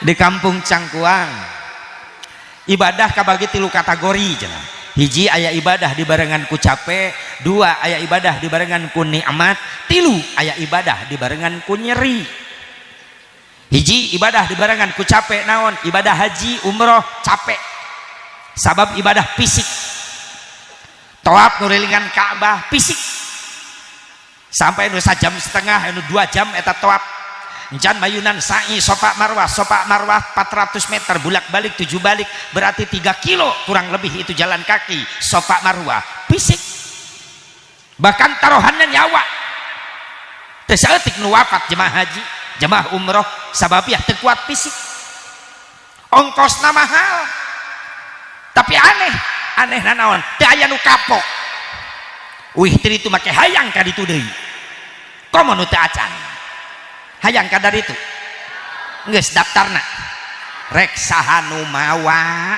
Di kampung Cangkuang ibadah kabagi tilu kategori cenah. Hiji, aya ibadah dibarengan ku capek. Dua, aya ibadah dibarengan ku nikmat. Tilu, aya ibadah dibarengan ku nyeri. Hiji, ibadah dibarengan ku capek naon? Ibadah haji, umroh capek, sabab ibadah fisik. Toab ngurilingan Ka'bah fisik sampai nu sajam setengah, nu 2 jam eta toab. Encan mayunan sa'i Sofa Marwah. Sofa Marwah 400 meter, bulak balik 7 balik, berarti 3 kilo kurang lebih itu jalan kaki. Sofa Marwah fisik, bahkan taruhannya nyawa. Teu saeutik nu wafat jemaah haji, jemaah umroh, sababiah teu kuat fisik. Ongkosna mahal, tapi aneh aneh nanaon, teu aya nu kapok. Wih, itu make hayang ka ditu deui, komo nu teu acan hayang ka ditu. Geus daftarna, rek saha nu mawa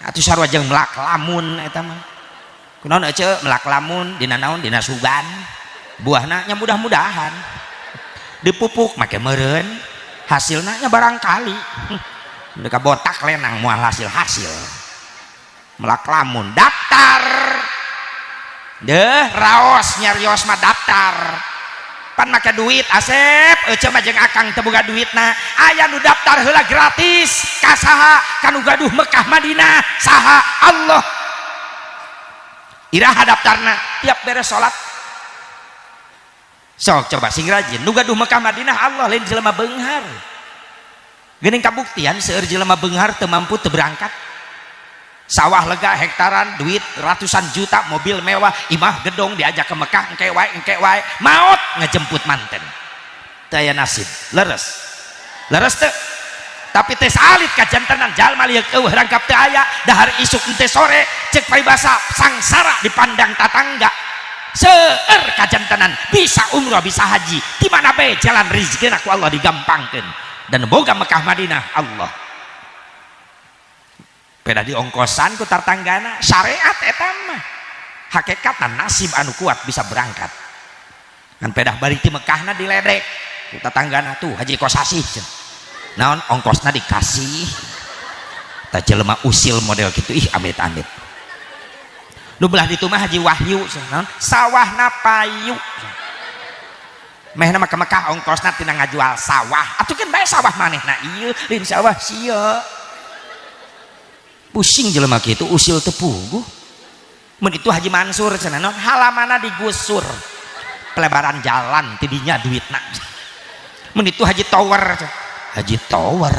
atuh? Sarua jeung melak lamun eta mah. Kunaon ece melak lamun? Dina naon? Dina sugan buahna nya, mudah-mudahan dipupuk make meureun hasilna nya, barangkali mereka botak lenang moal hasil-hasil. Melak lamun daftar deh, raos nyarios mah daftar pan make duit. Asep, ece mah jeung akang teu boga duitna. Aya nu daftar heula gratis ka saha? Ka nu gaduh Mekah Madinah. Saha? Allah. Iraha daftarna? Tiap beres salat. Sok coba sing rajin. Nu gaduh Mekah Madinah Allah, lain jelema beunghar. Geuning kabuktian seueur jelema beunghar teu mampu, teu berangkat. Sawah lega hektaran, duit ratusan juta, mobil mewah, imah gedong, diajak ke Mekah, engke wae, engke wae, maut ngejemput manten, teu aya nasib. Leres, leres teu? Tapi teh salit kajantenan jalma lieu eueuh rangkap teu aya, dahar isuk ente sore, cek paribasa sangsara dipandang tatangga. Seueur kajantenan bisa umroh, bisa haji. Di mana bae jalan rezeki ku Allah digampangkeun dan boga Mekah Madinah Allah. Beda di ongkosan ku tartanggana. Syariat eta mah hakikatna nasib anu kuat bisa berangkat kan. Pedah balik di Mekahna diledek ku tatanggana, tuh Haji Kosasih, naon ongkosna dikasih. Tak jelema usil model gitu, ih, amit-amit. Nu belah ditu mah Haji Wahyu, naon, sawahna payu, mehna mah ke Mekah ongkosna tina ngajual sawah. Atuh kan bae sawah manehna ieu, lain sawah sia. Pusing jelema kitu, usil teu puguh. Mun itu Haji Mansur cenah, naon, halamana digusur, pelebaran jalan tidinya duitna. Mun itu Haji Tower, Haji Tower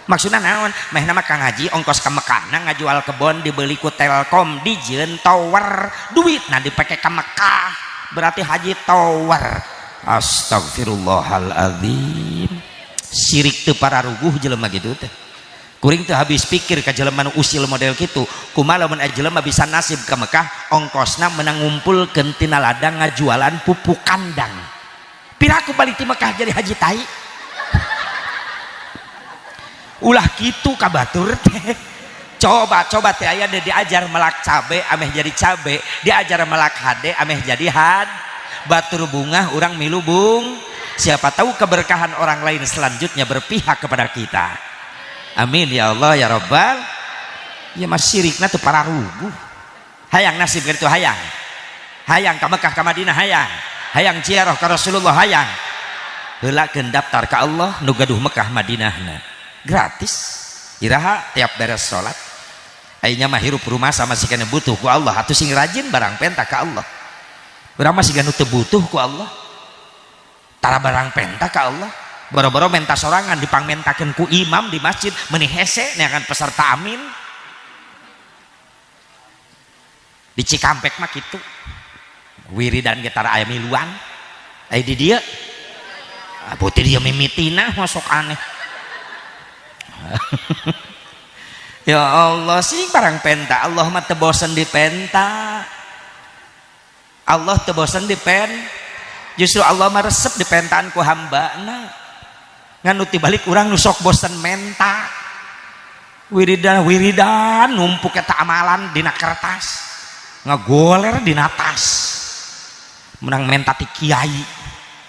maksudnya naon? Mehna mah Kang Haji ongkos ke Mekah ngajual kebon, dibeli ku Telkom, dijieun tower, duitna dipake ke Mekah, berarti Haji Tower. Astagfirullahaladzim, sirik teu pararuguh jelema gitu teh. Kuring teu habis pikir ka jelema nu usil model kitu. Kumaha lamun aya jelema bisa nasib ke Mekah, ongkosna menang ngumpulkeun tina ladang ngajualan pupuk kandang? Piraku balik ti Mekah jadi haji tai? Ulah kitu ka batur teh. Coba coba teh aya deh diajar melak cabe ameh jadi cabe, diajar melak hade ameh jadi had. Batur bungah, urang milu bung. Siapa tahu keberkahan orang lain selanjutnya berpihak kepada kita. Amin ya Allah ya Rabbal ya. Mas, syirikna tuh pararuguh. Hayang nasib gitu, hayang, hayang ke Mekah, ke Madinah, hayang, hayang ziarah ke Rasulullah, hayang, heulakeun daftar ke Allah nu gaduh Mekah Madinahna gratis. Iraha? Tiap beres salat. Ayeuna mah hirup rumah sama si kena butuh ku Allah, atuh sing rajin barang penta ka Allah. Urang mah siga nu teu butuh ku Allah, tara barang penta ka Allah. Boro-boro menta sorangan, dipangmentakeun ku imam di masjid meuni hese neangan peserta. Amin. Di Cikampek mah kitu, wiridan ge tara aya miluan. Aya di dieu, putih dia mimitina masuk aneh. Ya Allah, sing barang penta. Allah mah teu bosen dipenta. Allah teu bosen dipen, justru Allah mah resep dipentaan ku hambana. Ngan nu tibalik, urang nu sok bosen menta. Wiridan wiridan, numpuk eta amalan dina kertas, ngagoler dina tas, menang menta ti kiai,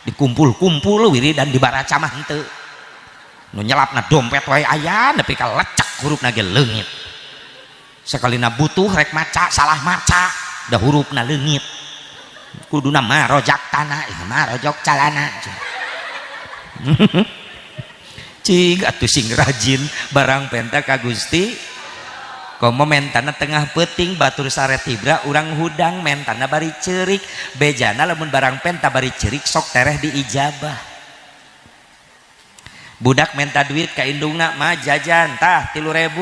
dikumpul-kumpul wiridan, dibaraca mah henteu. Nu nyelapna dompet wae aya nepi ka lecek hurufna ge leungit. Sakalina butuh rek maca salah maca da hurufna leungit. Kuduna marojak tanah, marojok calana. Cing atuh sing rajin barang penta ka Gusti. Komo mentana tengah peuting batur sare tibra urang hudang mentana bari ceurik bejana lamun barang penta bari ceurik sok tereh diijabah. Budak menta duit ka indungna mah jajan tah 3.000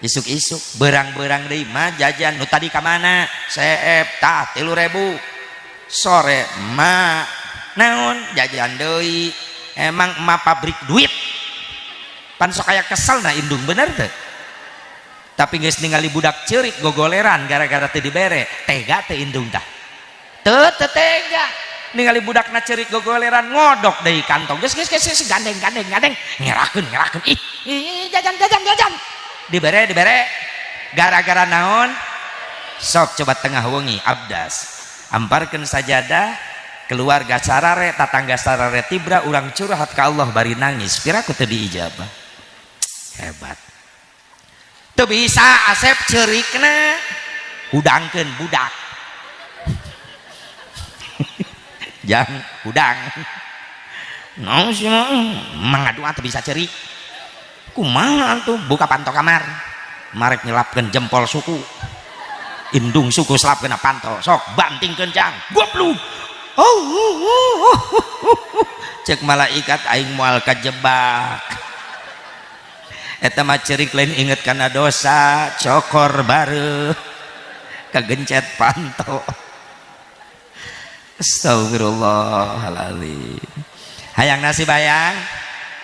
isuk-isuk berang-berang deui mah jajan nu tadi ka mana seep tah 3.000 sore ma naon jajan deui emang emak pabrik duit pan sok aya kesel na indung bener teu. Tapi geus ningali budak ceurik gogoleran gara-gara teu dibere tega teu indung tah teu tega ningali budakna ceurik gogoleran ngodok deui kantong geus geus geus gandeng gandeng gandeng ngerakeun ngerakeun ih ih jajan jajan jajan dibere dibere gara-gara naon sok coba tengah wengi abdas amparkeun sajadah keluarga sarare tatangga sarare tibra urang curhat ka Allah bari nangis piraku teu diijabah. Hebat teu bisa asep ceurikna hudangkeun budak jang hudang naon sih mangadu teu bisa ceurik kumaha atuh buka panto kamar marek nyelapkeun jempol suku indung suku selapkeun panto sok bantingkeun jang goblok. Oh, cek malaikat aing moal kajebak eta mah ceurik lain inget kana dosa cokor bareuh kagencet panto. Astagfirullahaladzim. Hayang nasib hayang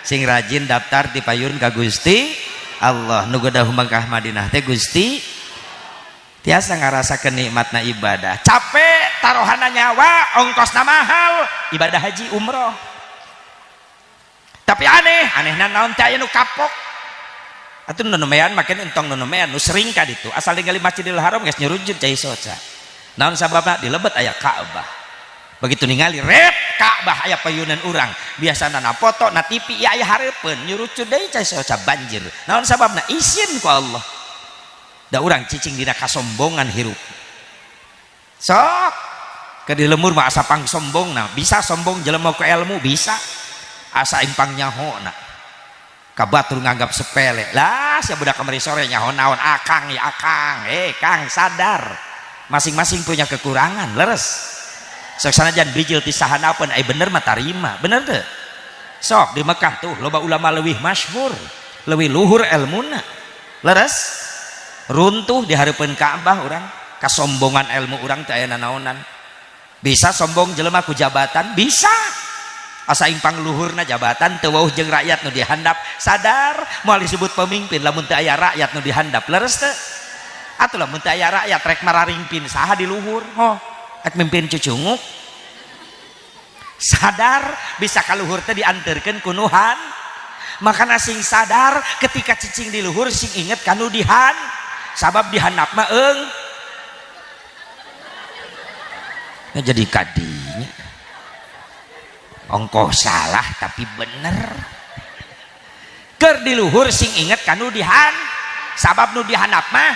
sing rajin daftar di payun ka Gusti Allah nu gadah Mekah Madinah teh Gusti tiasa ngarasakeun nikmatna ibadah capek taruhana nyawa ongkosna mahal ibadah haji umroh tapi aneh anehna naon teh aya nu kapok atuh nu nemean makin entong nu nemean nu sering ka ditu asal ningali Masjidil Haram geus nyurujud cai soca naon sababna di lebet aya Ka'bah begitu ningali ret Ka'bah aya payunan urang biasana na foto na TV ya aya hareupeun nyurucud deui cai soca banjir naon sababna isin ku Allah da urang cicing dina kasombongan hirup sok ke di lemur mah asa pang sombong nah bisa sombong jelema ku ilmu bisa asa impang nyaho na ka batur nganggap sepele lah sia budak kamari sore nyaho naon akang ya akang kang sadar masing-masing punya kekurangan leres sok sanajan bijil ti sahanapeun ai bener mah tarima bener teu sok di Mekah tuh loba ulama leuwih masyhur leuwih luhur elmuna leres runtuh di hareupeun Ka'bah urang kasombongan ilmu urang teu aya nanaonan bisa sombong jelema ku jabatan bisa asa impang luhurna jabatan teu wauh jeung rakyat nu dihandap sadar moal disebut pemimpin lamun teu aya rakyat nu dihandap leres teu atuh lamun teu aya rakyat rek mararingpin saha di luhur ho rek mimpin cucunguk sadar bisa ka luhur teh dianterkeun ku nuhan makana sing sadar ketika cicing di luhur sing inget ka nu dihan sabab dihandap mah eung jadi kadinya ongkoh salah tapi bener keur di luhur sing inget kanu dihan sabab nu dihandap mah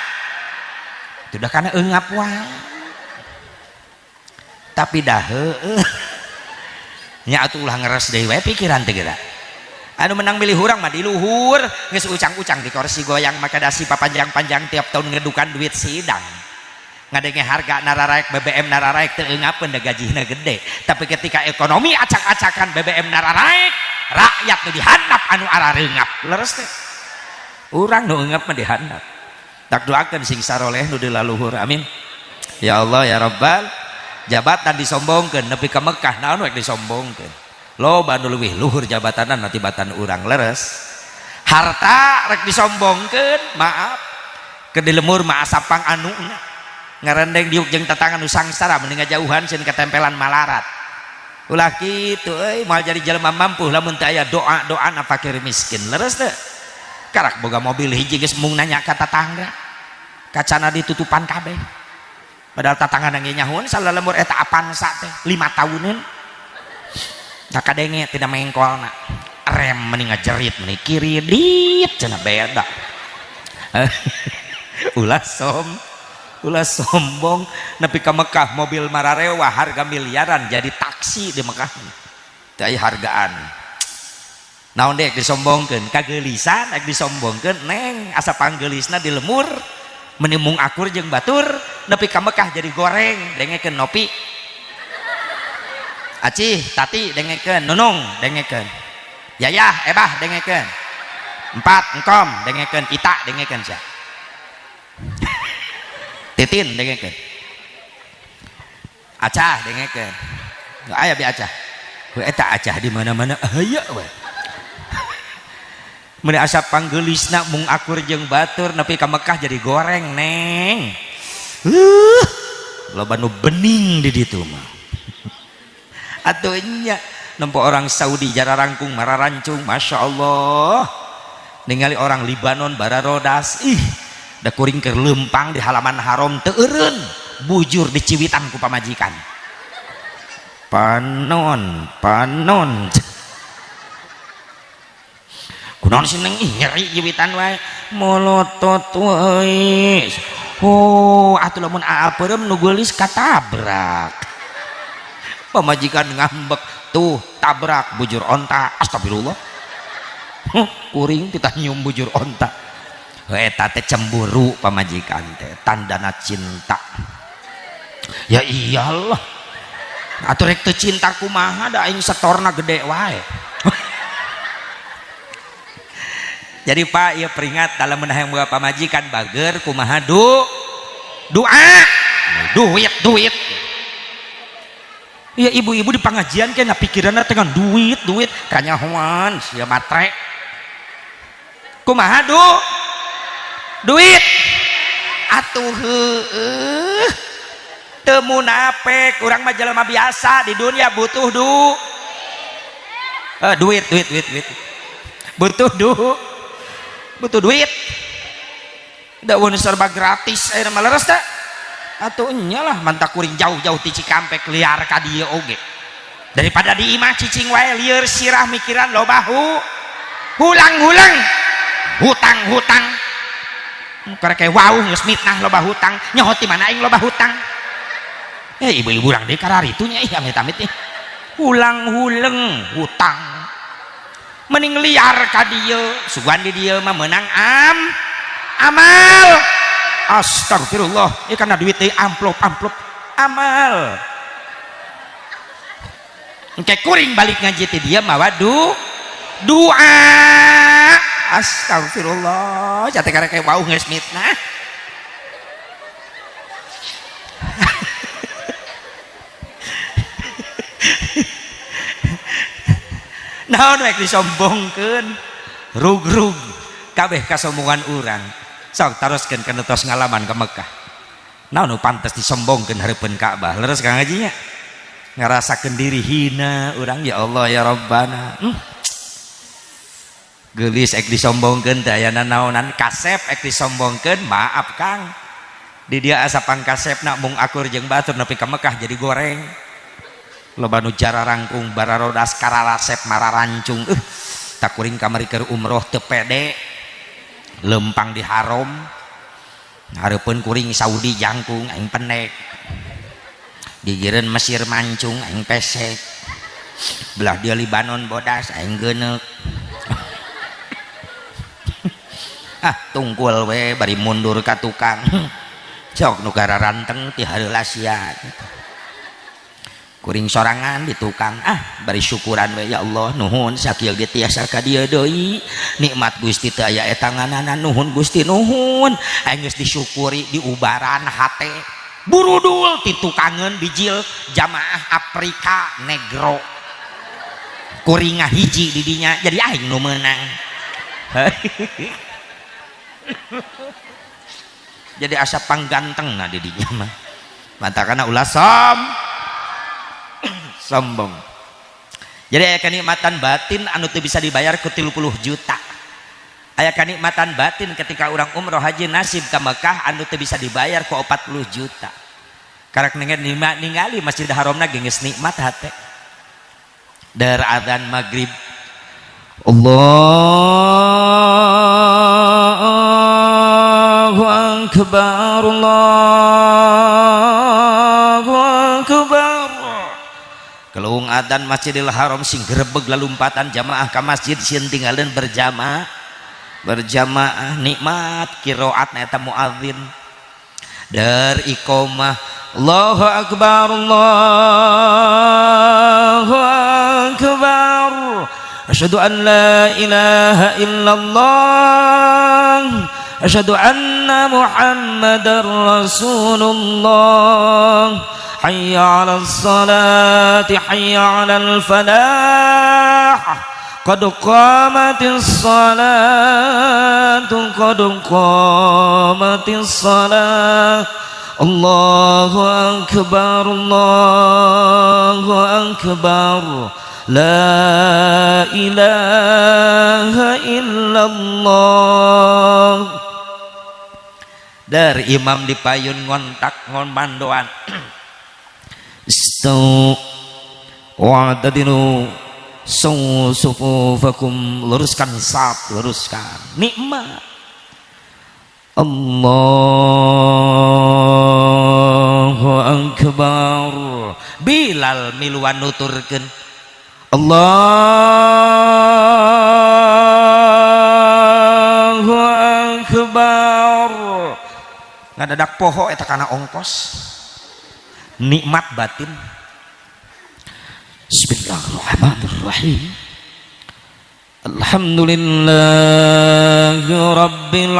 itu dah kana eungap wae tapi dah heueuh nya atuh ulah ngeres deui wae pikiran teh geura anu menang milih urang mah di luhur geus ucang-ucang di kursi goyang maka dasi papanjang-panjang tiap tahun ngedukan duit sidang ngadenge harga nararaek BBM nararaek teu eungapeun da gajihna gede tapi ketika ekonomi acak-acakan BBM nararaek rakyat nu dihandap anu arareungap leres teh urang nu eungap mah dihandap tak doakeun sing saroleh nu di laluhur amin ya Allah ya Rabbal jabatan disombongkeun nepi ka Mekah naon rek disombongkeun loba nu leuwih luhur jabatanan tibatan urang leres harta rek disombongkeun maaf ke di lemur mah asapang anuna ngarendeng diuk jeung tatangan nu sangsara mending ngajauhan sieun ketempelan malarat ulah kitu euy moal jadi jelema mampu lamun teu aya doa-doana fakir miskin leres teu karak boga mobil hiji geus mung nanya ka tatangga kacana ditutupan kabeh padahal tatangga ge nyahoan salah lemur eta Avanza teh 5 tahuneun da kadenge tidak mengkolna Ngerem meni ngajerit meni kiridit cenah beda. Ulah ulah sombong nepi ka Mekah mobil mararewa harga miliaran jadi taksi di Mekah. Teu aya hargaan. Naon dek disombongkeun? Kageulisan ek disombongkeun neng asa panggeulisna di lemur meni mung akur jeung batur nepi ka Mekah jadi goreng dengekeun nopi. Acih, Tati dengekeun, Nunung dengekeun. Yayah, Ebah dengekeun. Empat, Engkom dengekeun, Ita dengekeun sia. Titin dengekeun. Acah dengekeun. Aya bi Acah. We eta Acah di mana-mana aya we. Meni asa panggeulisna mung akur jeung batur nepi ka Mekah jadi goreng neng. Loba nu bening di ditu mah. Atuh nya nempo orang Saudi jararangkung mararancung Masya Allah. Ningali orang Libanon bararodas ih da kuring keur leumpang di halaman haram teu eureun bujur diciwitan ku pamajikan. Panon panon kunaon sih neng ih nyeri ciwitan wae molotot wae. Oh atuh lamun aal peureum nu geulis katabrak. Pamajikan ngambek tuh tabrak bujur onta astagfirullah. Kuring titah nyium bujur onta. Eta teh cemburu pamajikan teh tandana cinta. Ya iyalah atuh rek teu cinta kumaha da aing setorna gede wae. Jadi Pak ieu peringat dalam menah yang boga pamajikan bager kumaha doa duit duit. Ya ibu-ibu di pengajian kena pikiranna dengan duit duit kanyahoan sia matre. Kumaha duit atuh heueuh teu munafik urang mah jelema biasa di dunia butuh duit duit duit duit butuh butuh duit da mun serba gratis ayeuna mah leres teh atuh nya lah mantak kuring jauh-jauh ti Cikampek liar ka dieu oge daripada di imah cicing wae lieur sirah mikiran loba hulang-hulang hutang-hutang karek wau geus mitnah loba hutang nyaho ti mana aing loba hutang ibu-ibu urang deui kararitu nya ih amit-amit ih hulang-huleng hutang mending liar ka dieu sugan di dieu mah meunang amal. Astagfirullah ieu kana duit teh amplop-amplop amal engke kuring balik ngaji ti dieu mawa doa. Astagfirullah jate karek wau geus mitnah. Naon rek disombongkeun rug-rug kabeh kasombongan urang sok taroskeun kana tos ngalaman ka Mekah. Naon nu pantes disombongkeun hareupeun Ka'bah leres ka ngajinya ngarasakeun diri hina urang ya Allah ya Rabbana. Geulis ek disombongkeun teh aya nanaonan kasep ek disombongkeun maaf Kang di dia asa pangkasepna mung akur jeung batur nepi ka Mekah jadi goreng loba nu jararangkung bararodas kararasep mararancung tak kuring kamari keur umroh teu pede lempang di haram hareupeun kuring Saudi jangkung aing pendek gigireun Mesir mancung aing pesek belah dia Libanon bodas aing geuneuk. Ah tungkul we bari mundur ka tukang sok nu gararanteng ti hareula sia kuring sorangan di tukang ah bari syukuran we ya Allah nuhun sakieu ge tiasa ka dieu deui nikmat Gusti teu aya eta nganana nuhun Gusti nuhun aing geus disyukuri diubaran hate burudul ti tukangeun bijil jamaah Afrika negro kuring ngahiji di dinya jadi aing nu meunang. Jadi asa pangganteng nah di dinya mah mantakana ulah sombong. Jadi aya kenikmatan batin anu teu bisa dibayar ku 30 juta. Aya kenikmatan batin ketika urang umroh haji nasib ka Mekah anu teu bisa dibayar ku 40 juta. Karak ningali Masjid Haramna ge geus nikmat hate. Der adzan maghrib. Allahu akbar, Allahu akbar. Kelung adan Masjidil Haram sing grebeg lalumpatan jamaah ka masjid, sieun tinggalin berjamaah. Berjamaah nikmat qiraat eta muadzin. Dar iqamah, Allahu akbar, Allahu akbar. Asyhadu an la ilaha illallah. Asyhadu anna Muhammadar Rasulullah. Hayya 'alas salati, hayya 'alal falah. Qad qamatis salatu, qad qamatis salah. Allahu akbar, Allahu akbar. La ilaha illallah. Dari imam di payun ngontak ngomandoan. Istau wa'tadilu sawu sufufakum, luruskan saf, luruskan. Nikmat. Allahu akbar. Bilal miluan nuturkeun, Allahu akbar. Ngadadak poho eta kana ongkos. Nikmat batin. Bismillahirrahmanirrahim. Alhamdulillahi rabbil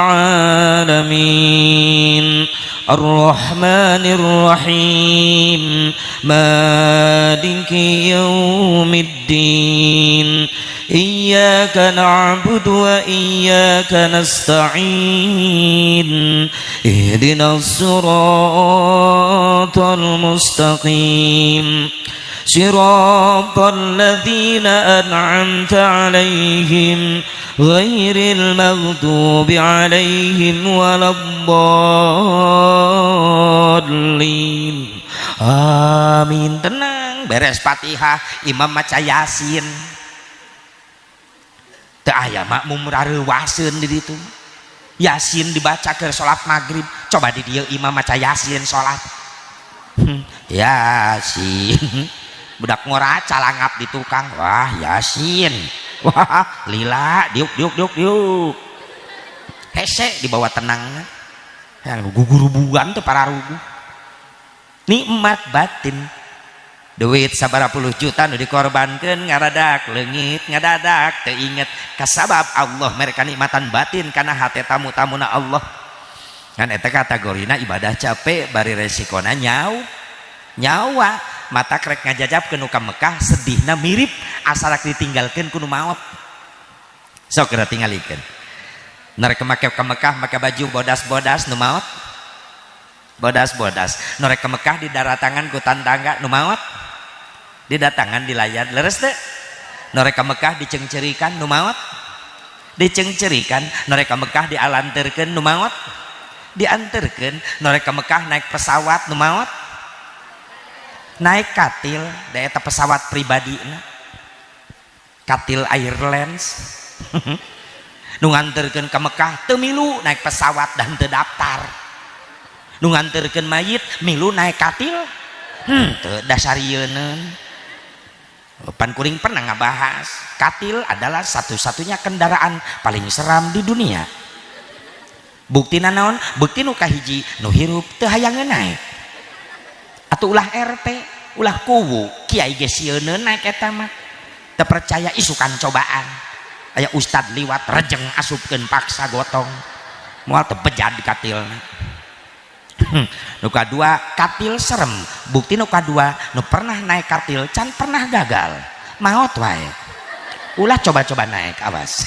alamin. Ar-Rahmanir Rahim. Maliki yaumiddin. Iyyaka na'budu wa iyyaka nasta'in. Ihdinas siratal mustaqim. صراط الذين أنعمت عليهم غير المغضوب عليهم ولا الضالين. Amin. Tenang, beres Fatihah, imam maca Yasin. Teu aya makmum rareuwaseun di ditu. Yasin dibaca ke salat maghrib. Coba di dieu imam maca Yasin salat. Yasin. Budak ngora calangap di tukang, wah Yasin, wah lila, diuk diuk diuk diuk, hese dibawa tenang, yang gugurubuan tuh para rugu. Nikmat batin. Duit sabara puluh juta nu dikorbankan ngaradak leungit, ngadadak teu inget, kasabab Allah mereka nikmatan batin karena hati tamu-tamuna Allah. Kan eta kategorina ibadah capek bari resikona nyawa. Mata krek ngajajab ke nu ka Mekah, sedihna mirip asalak ditinggalkeun ku nu maot. Sok geura tingalikeun, nu rek make ka Mekah make baju bodas-bodas, nu maot bodas-bodas. Nu rek ke Mekah di daratangan ku tantangga, nu maot didatangan dilayan. Leres teu? Nu rek ka Mekah dicengcerikan, nu maot dicengcerikan. Nu rek ka Mekah dialanterkeun, nu maot dianterkeun. Nu rek ka Mekah naik pesawat, nu maot naik katil. Da eta pesawat pribadi na, katil Airlines. Nu nganterkeun ka Mekah teu milu naik pesawat dan teu daftar. Nu nganterkeun mayit milu naik katil, teu dasarieun. Pan kuring pernah ngabahas, katil adalah satu-satunya kendaraan paling seram di dunia. Bukti naon? Bukti nu kahiji, nu hirup teu hayangeun naik. Atau ulah RT, ulah kuwu, kiai ge sieun naik eta mah. Teu percaya, isukan cobaan. Aya ustad liwat, rejeng asupkeun paksa gotong, moal teu bejad katilna. Nu kadua, katil serem. Bukti nu kadua, nu pernah naik katil can pernah gagal, maot wae. Ulah coba-coba naik, awas.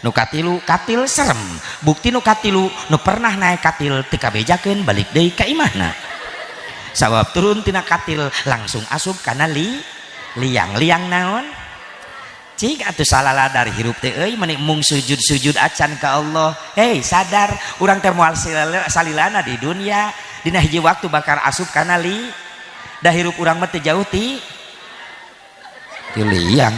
Nu katilu, katil serem. Bukti nu katilu, nu pernah naik katil teu kabejakeun balik deui ka imahna, sabab turun tina katil langsung asup kana liang. Liang naon? Cik atuh, salah dari hirup teh euy, meni mung sujud-sujud acan ka Allah. Hei, sadar, urang teh moal salilana di dunia. Dina hiji waktu bakar asup kana li da hirup urang mah teu jauh ti liang.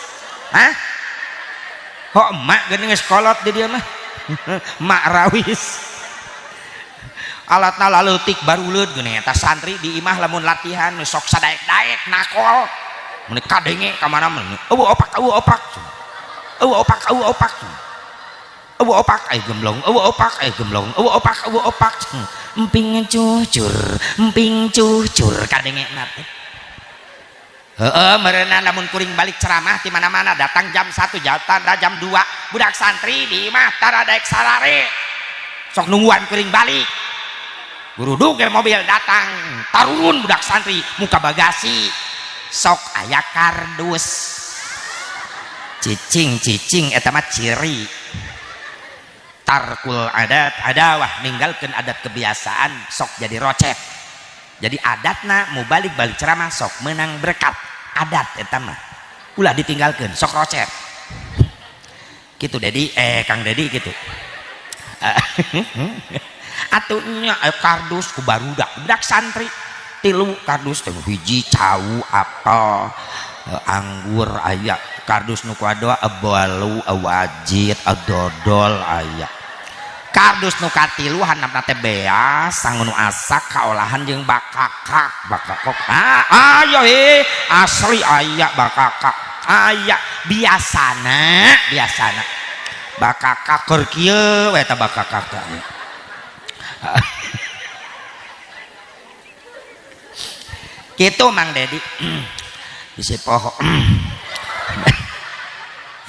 Hah? Kok emak geuning geus kolot di dieu mah. Mak rawis. Alatna laleutik baruleud geuning eta santri di imah lamun latihan sok sadaek-daek nakol. Mun kadenge ka mana-mana. Eueuh opak, eueuh opak. Eueuh opak, eueuh opak. Eueuh opak ai gemblong, eueuh opak ai gemblong, eueuh opak, eueuh opak. Emping cucur kadengena teh. Heeh, meureunan lamun kuring balik ceramah di mana-mana datang jam 1, jatanda jam 2, budak santri di imah tara daek sarare. Sok nungguan kuring balik. Gurudug mobil datang, tarurun budak santri muka bagasi. Sok aya kardus. Cicing-cicing eta mah ciri. Tarkul adat adawah, ninggalkeun adat kebiasaan sok jadi rocet. Jadi adatna mau balik-balik ceramah sok menang berkat adat eta mah ulah ditinggalkeun sok rocet gitu. Dedi, Kang Dedi gitu atuh nya kardus ku barudak budak santri tilu kardus teh, hiji cau apel, anggur aya, kardus nu kadua balu, wajit, dodol aya, kardus nu katilu handapna teh beas sangu nu asak kaolahan jeung bakakak. Bakakok ah aya, asli aya bakakak, aya. Biasana biasana bakakak keur kieu we eta bakakak teh. Kitu Mang Dedi bisi poho.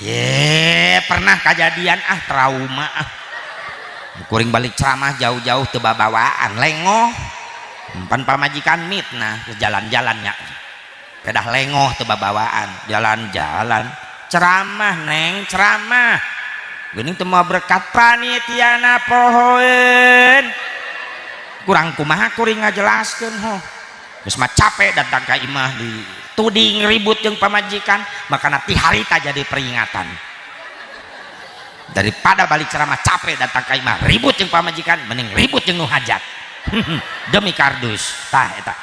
Ye, pernah kejadian ah, trauma ah. Kuring balik ceramah jauh-jauh teu babawaan, lengoh. Pan pamajikan mitnah jalan-jalannya. Pedah lengoh teu babawaan, jalan-jalan. Ceramah neng, ceramah. Geuning teu moal berkat panitiana pohoeun. Kurang kumaha kuring ngajelaskeun ho. Geus mah capek datang ka imah di tuding ribut jeung pamajikan, makana ti harita jadi peringatan. Daripada balik ceramah capek datang ka imah ribut jeung pamajikan, mending ribut jeung nu hajat. Demi kardus. Tah eta.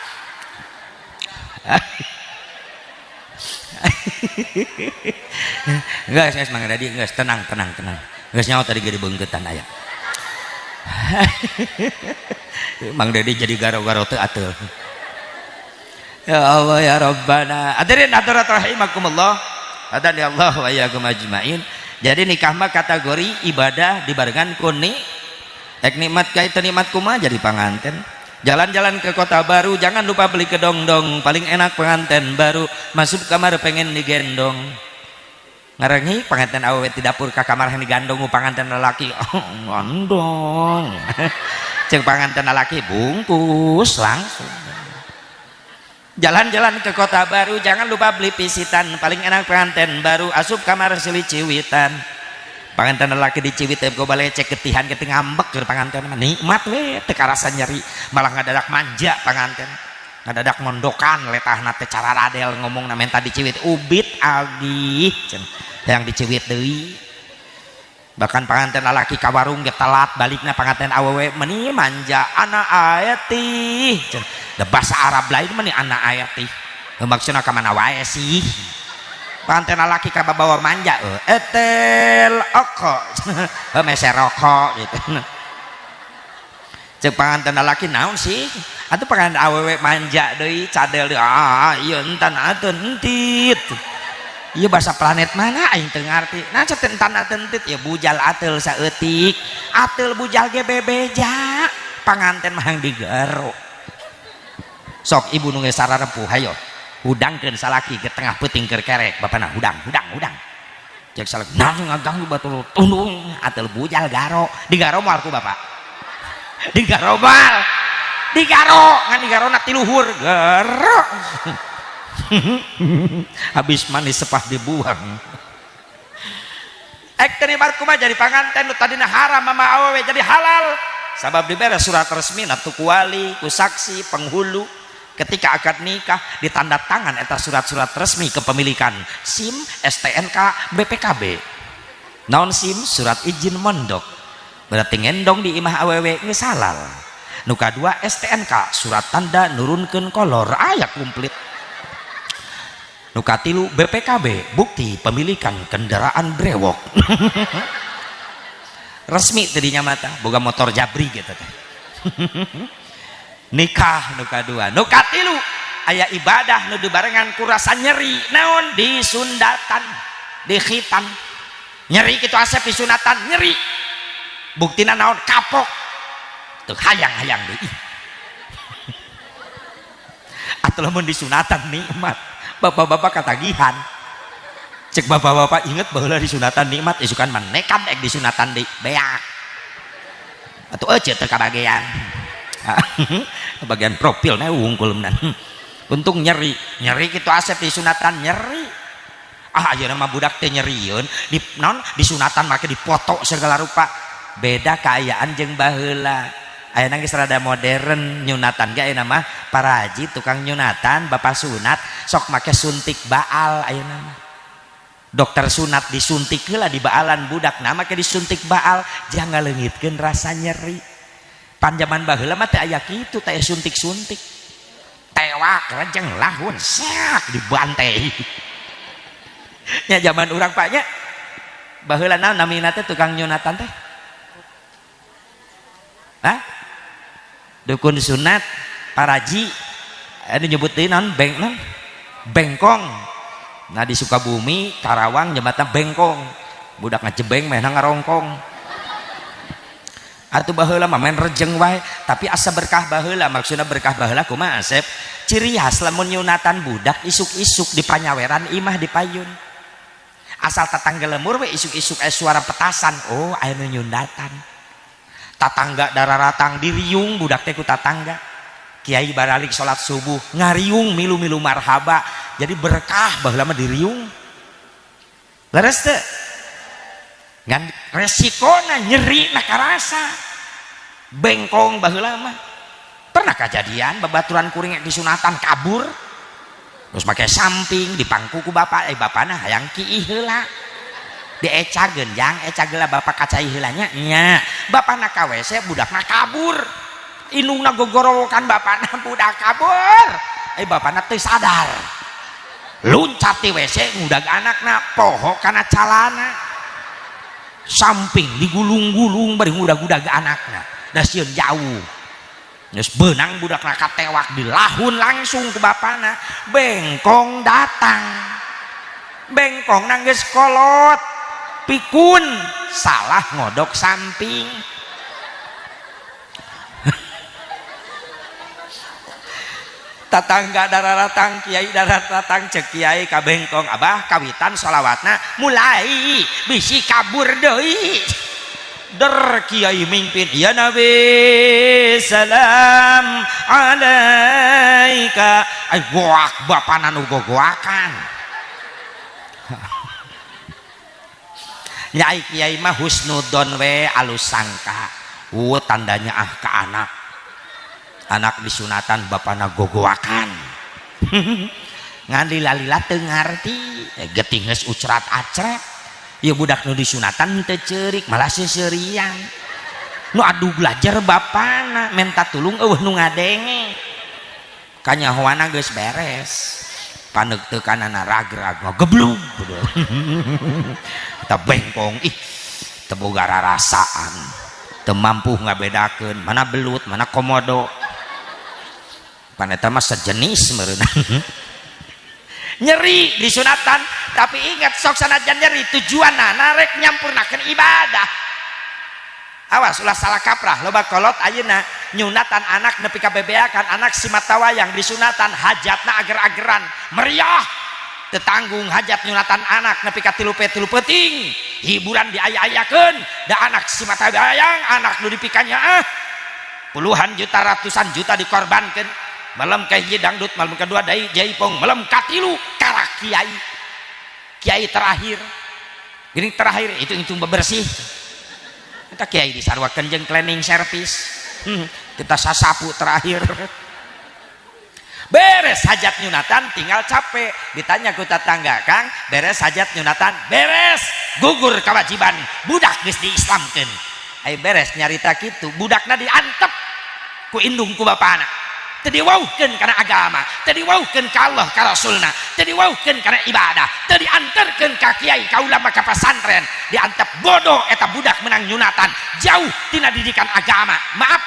Geus geus Mang Dedi geus, tenang tenang tenang. Geus nyaho tadi ge dibeungkeutan aya. Mang Dedi jadi garo-garo teu ateul. Ya Allah ya Rabbana. Hadirin hadirat rahimakumullah. Hadani Allah wa iyyakum ajmain. Jadi nikah mah kategori ibadah dibarengan ku ek nikmat ka teu nikmat kumaha jadi panganten. Jalan-jalan ke kota baru jangan lupa beli kedongdong, paling enak pengantin baru masuk kamar pengen digendong. Ngarengi pengantin awewe di dapur ka kamar yang digandong pangantin lelaki. Gondong. Ceuk pangantin lelaki bungkus langsung. Jalan-jalan ke kota baru jangan lupa beli pisitan, paling enak pengantin baru asup kamar silih ciwitan. Pangantin lelaki diciwit teh gobalecek getihan getih ngambek keur pangantin mah nikmat we teu karasa nyeri, malah ngadadak manja pangantin, ngadadak mondokan letahna teh cara radel ngomongna menta diciwit ubit agih yang diciwit deui. Bahkan pangantin lalaki ka warung ge telat balikna pangantin awewe meni manja ana ayati. Da bahasa Arab lain meni ana ayati. Maksudna ka mana wae sih? Pangantin lalaki ka babawa manja etel oko. Meser rokok gitu. Ceuk pangantin lalaki naon sih? Atuh pangantin awewe manja deui cadel deui. Ah ieu entan atuh entit. Ieu bahasa planet mana aing teu ngarti. Nah teh entan entit ya bujal ateul saeutik. Ateul bujal ge bebeja. Panganten mah digaro. Sok ibu nu geus sararepuh hayo. Hudangkeun salaki ke tengah peuting keur kerek bapana hudang hudang hudang. Cek salaki nah ngaganggu batur tundung ateul bujal garo. Digaro moal ku bapak. Digaro moal. Digaro ngan digarona ti luhur gero. Habis manis sepah dibuang. Ek teu nikmat kumaha jadi panganten nu tadina haram mama awewe jadi halal. Sabab dibere surat resmi na ku wali, ku saksi, penghulu. Ketika akad nikah ditanda tangan eta surat-surat resmi kepemilikan SIM, STNK, BPKB. Naon SIM? Surat izin mondok. Berarti ngendong di imah awewe geus halal. Nu kadua STNK, surat tanda nurunkeun kolor, aya komplit. Nu katilu BPKB, bukti pemilikan kendaraan brewok. Resmi tadinya mata boga motor jabri gitu teh. Nikah nu kadua. Nu katilu aya ibadah nu dibarengan ku rasa nyeri, naon? Disundatan, dikhitan. Nyeri kitu asep disunatan nyeri. Buktina naon? Kapok. Tuh hayang-hayang deui. Atau lamun disunatan nikmat, bapak-bapak katagihan. Cek bapak-bapak inget baheula disunatan nikmat, isukan mah nekat ek disunatan deui beak. Atuh euceut teu kabagean. Bagian profilna wungkul menan. Untung nyeri, nyeri kitu asep disunatan nyeri. Ah, ayeuna mah budak teh nyerieun, di naon disunatan make dipoto segala rupa. Beda kaayaan jeung baheula. Ayeuna geus rada modern nyunatan ge, ayeuna mah paraji tukang nyunatan, bapak sunat sok make suntik baal ayeuna mah. Dokter sunat disuntik heula di baalan budak, nah make disuntik baal jangan leungitkeun rasa nyeri. Pan jaman baheula mah teu aya kitu, teh suntik-suntik. Tewak rejeng lahun sak dibantai. Nya zaman urang, Pak, nya. Baheula naon namina teh tukang nyunatan teh? Hah? Dukun sunat, paraji, anu nyebut deui naon? Beng naon? Bengkong. Nah, di Sukabumi, Karawang jembatan bengkong. Budak ngajebeng meh ngarongkong. Atuh baheula mah main rejeng wae, tapi asa berkah baheula, maksudna berkah baheula kumaha, Asep? Ciri khas lamun nyunatan budak isuk-isuk di panyaweran imah di payun. Asal tetangga lembur we isuk-isuk aya suara petasan, oh aya nu nyunatan. Tatangga dararatang diriung budak teh ku tatangga. Kiai baralik salat subuh ngariung milu-milu marhaba. Jadi berkah baheula mah diriung. Leres teu? Ngan resikona nyeri na karasa. Bengkong baheula mah. Pernah kejadian babaturan kuring disunatan kabur. Terus pakai samping dipangku ku bapak, eh bapana hayang kiih heula. Diecageun jang, ecag heula bapak kacai heula nya. Nya, bapana ka WC budakna kabur. Indungna gogorowokan bapana, budak kabur. Eh bapana teu sadar. Luncat di WC ngudag anakna poho kana calana. Samping digulung-gulung bari ngudag-ngudag anakna. Da sieun jauh. Geus beunang budakna katewak dilahun langsung ku bapana. Bengkong datang. Bengkong geus kolot. Pikun salah ngodok samping. Tatangga dararatang, kiai dararatang, cek kiai ka bengkong, abah kawitan sholawatna mulai bisi kabur deui. Der kiai mimpin, ya nabi salam alaika. Ay goak bapana nu gogoakan. Nyai kiai mah husnudon we alus sangka. Tandanya ah ke anak. Anak disunatan bapana gogoakan. Ngan lila-lila teu ngarti, getih geus ucrat acret. Ieu budak nu disunatan teu ceurik malah seuseurian. Nu adu belajar bapana menta tulung eueuh nu ngadenge. Kanyahoana geus beres. Paneuk teu kanana ragrag ngageblug. Eta bengkong ih teu boga rarasaan. Teu mampu ngabedakeun mana belut mana komodo. Pan eta mah sejenis meureun. Nyeri disunatan, tapi ingat sok sanajan nyeri tujuanna narek nyampurnakeun ibadah. Awas ulah salah kaprah, loba kolot ayeuna nyunatan anak nepi ka bebeakan anak simata wayang disunatan hajatna ager-ageran meriah. Tetanggung hajat nyunatan anak nepi ka 3 3 peuting, hiburan diaya-ayakeun da anak simata wayang anak nu dipikanya ah puluhan juta ratusan juta dikorbankeun. Malam kahiji dangdut, malam kedua dai jaipong, malam katilu karak kiai. Kiai terakhir. Gini terakhir itu bebersih. Kita kiai disarwakeun jeung cleaning service. Kita sasapu terakhir. Beres hajat nyunatan tinggal capek. Ditanya ku tetangga, "Kang, beres hajat nyunatan?" "Beres." Gugur kewajiban budak geus diislamkeun. Ai beres nyarita kitu, budakna diantep ku indung ku bapana. Teu diwauhkeun kana agama, teu diwauhkeun ka Allah ka Rasulna, teu diwauhkeun kana ibadah, teu dianterkeun ka kiai, ka ulama, ka pasantren, diantep bodoh eta budak menang nyunatan, jauh tina didikan agama. Maaf,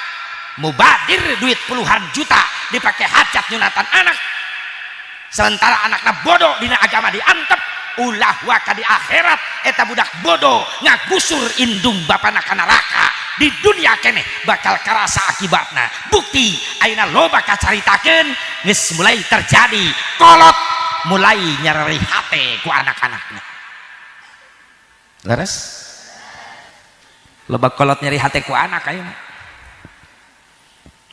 mubadir duit puluhan juta dipakai hajat nyunatan anak, sementara anaknya bodoh dina agama, diantep. Ulah waka di akhirat eta budak bodoh ngagusur indung bapana ka neraka. Di dunia keneh bakal karasa akibatna. Bukti ayeuna loba kacaritakeun, geus mulai terjadi kolot mulai nyereri hate ku anak-anaknya. Leres, loba kolot nyeri hate ku anak. Ayeuna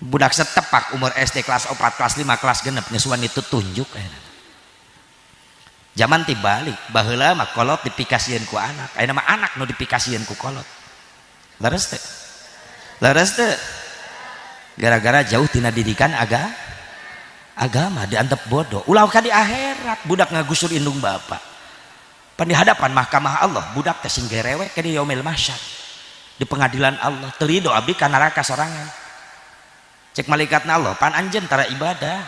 budak setepak umur SD kelas 4, kelas 5, kelas 6 geus wani tunjuk. Ayeuna zaman tibalik, baheula mah kolot dipikasieun ku anak, ayeuna mah anak nu dipikasieun ku kolot. Leres teh? Leres teh? Gara-gara jauh tina didikan agama, diantep bodoh. Ulah ka di akhirat budak ngagusur indung bapak. Pan di hadapan mahkamah Allah budak teh sing gerewek ke di yaumil mahsyar, di pengadilan Allah. Teu rido abdi ka neraka sorangan. Cek malaikatna Allah, pan anjeun tara ibadah,